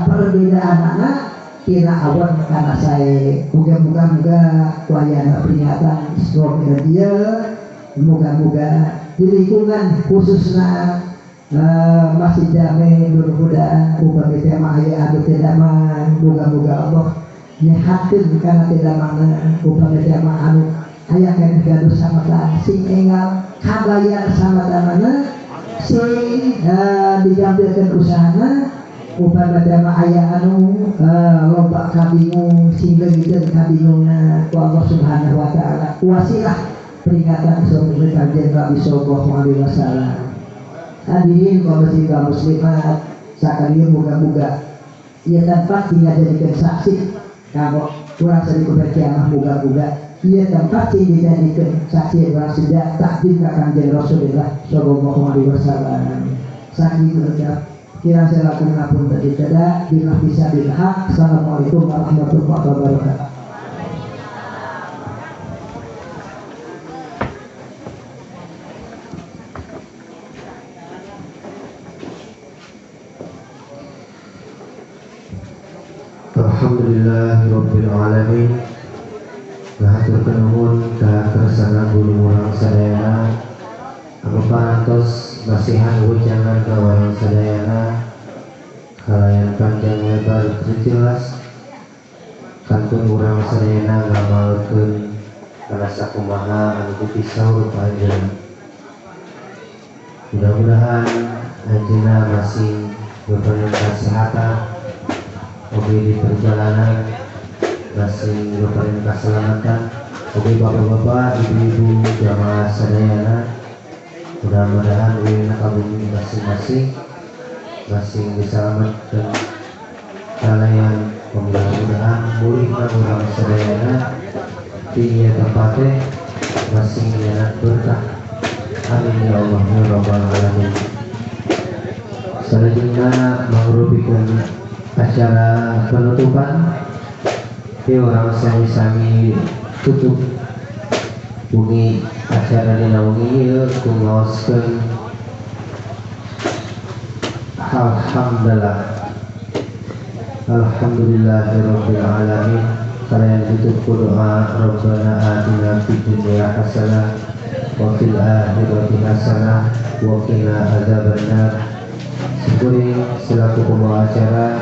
perbedaanana tina awon kana sae. Moga-moga moga wayana peringatan Isra Mi'raj moga-moga di lingkungan khususna Masjid Jami Nurul Huda upami teh mah aya anu teu damang, moga-moga Allah nyehatkeun kana teu damangna, upami teh mah anu aya keneh gaduh samata sing enggal kabayar samatanana, sing digambilkeun usahana, upami teh mah aya anu loba kabingung sing leungiteun kabingungna ku Allah Subhanahu wa taala. Wasilah peringatan Isra Kanjeng Nabi sallallahu alaihi wasallam. Hadirin kaum muslimin kaum muslimat sakalian moga-moga ieu tempat tinggal jadikeun saksi kanggo urang sadi kiamah, moga-moga ieu tempat sing dijadikeun saksi urang sejak takdim ka Kanjeng Rasulullah sallallahu alaihi wasallam. Sakitu ucap kira saya lakukan pun tadi tidak bila bisa bil hak. Assalamualaikum warahmatullahi wabarakatuh. Alhamdulillahirabbil alamin. Ngahaturkeun nuhun ka kersana guru urang sadayana anu parantos masihan wejangan ka urang sadayana Kalayan panjang lebar jelas kantun urang sadayana ngamalkeun kana sakumaha anu dipisaur ku anjeunna. Mudah-mudahan anjeunna masih diberikan kesehatan, oge di perjalanan masih diberikan keselamatan, oge bapak-bapak, ibu-ibu, jamaah sadayana, mudah-mudahan ulina ka bumi masing-masing masing diselamatkan kalayan mudah-mudahan mulihna urang sadayana di ieu tempate masing nyanak berkah. Amin ya Allah ya rabbal alamin. Selanjutnya mengrupikeun acara penutupan di urang sami-sami tutup bumi acara dina wengi ieu ku ngaoskeun alhamdulillah. Alhamdulillahirabbil alamin. Kalian tutup ku doa Rabbana atina fid dunya hasanah wa fil akhirati hasanah wa qina adzabannar. Syukuri selaku pembawa acara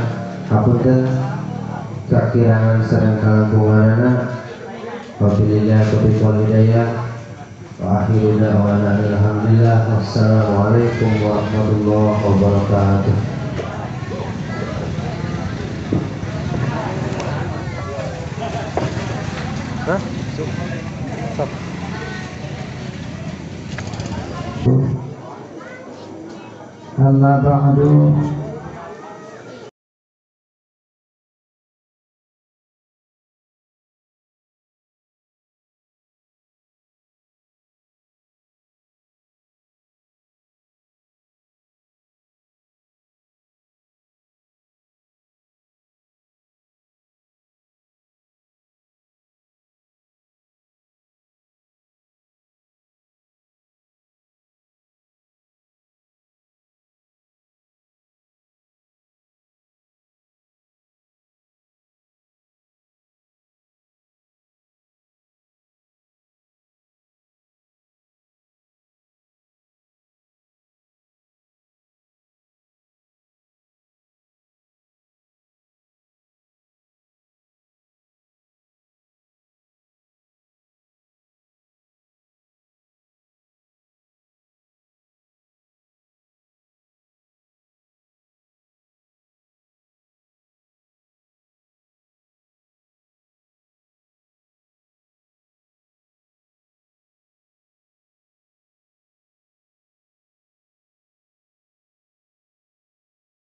hapunten kakirangan sareng kalangkunganana. Wabillahi taufiq wal hidayah. Wa akhiru da'wana alhamdulillah. Wassalamualaikum warahmatullahi wabarakatuh. Hah? Stop. Amma ba'du.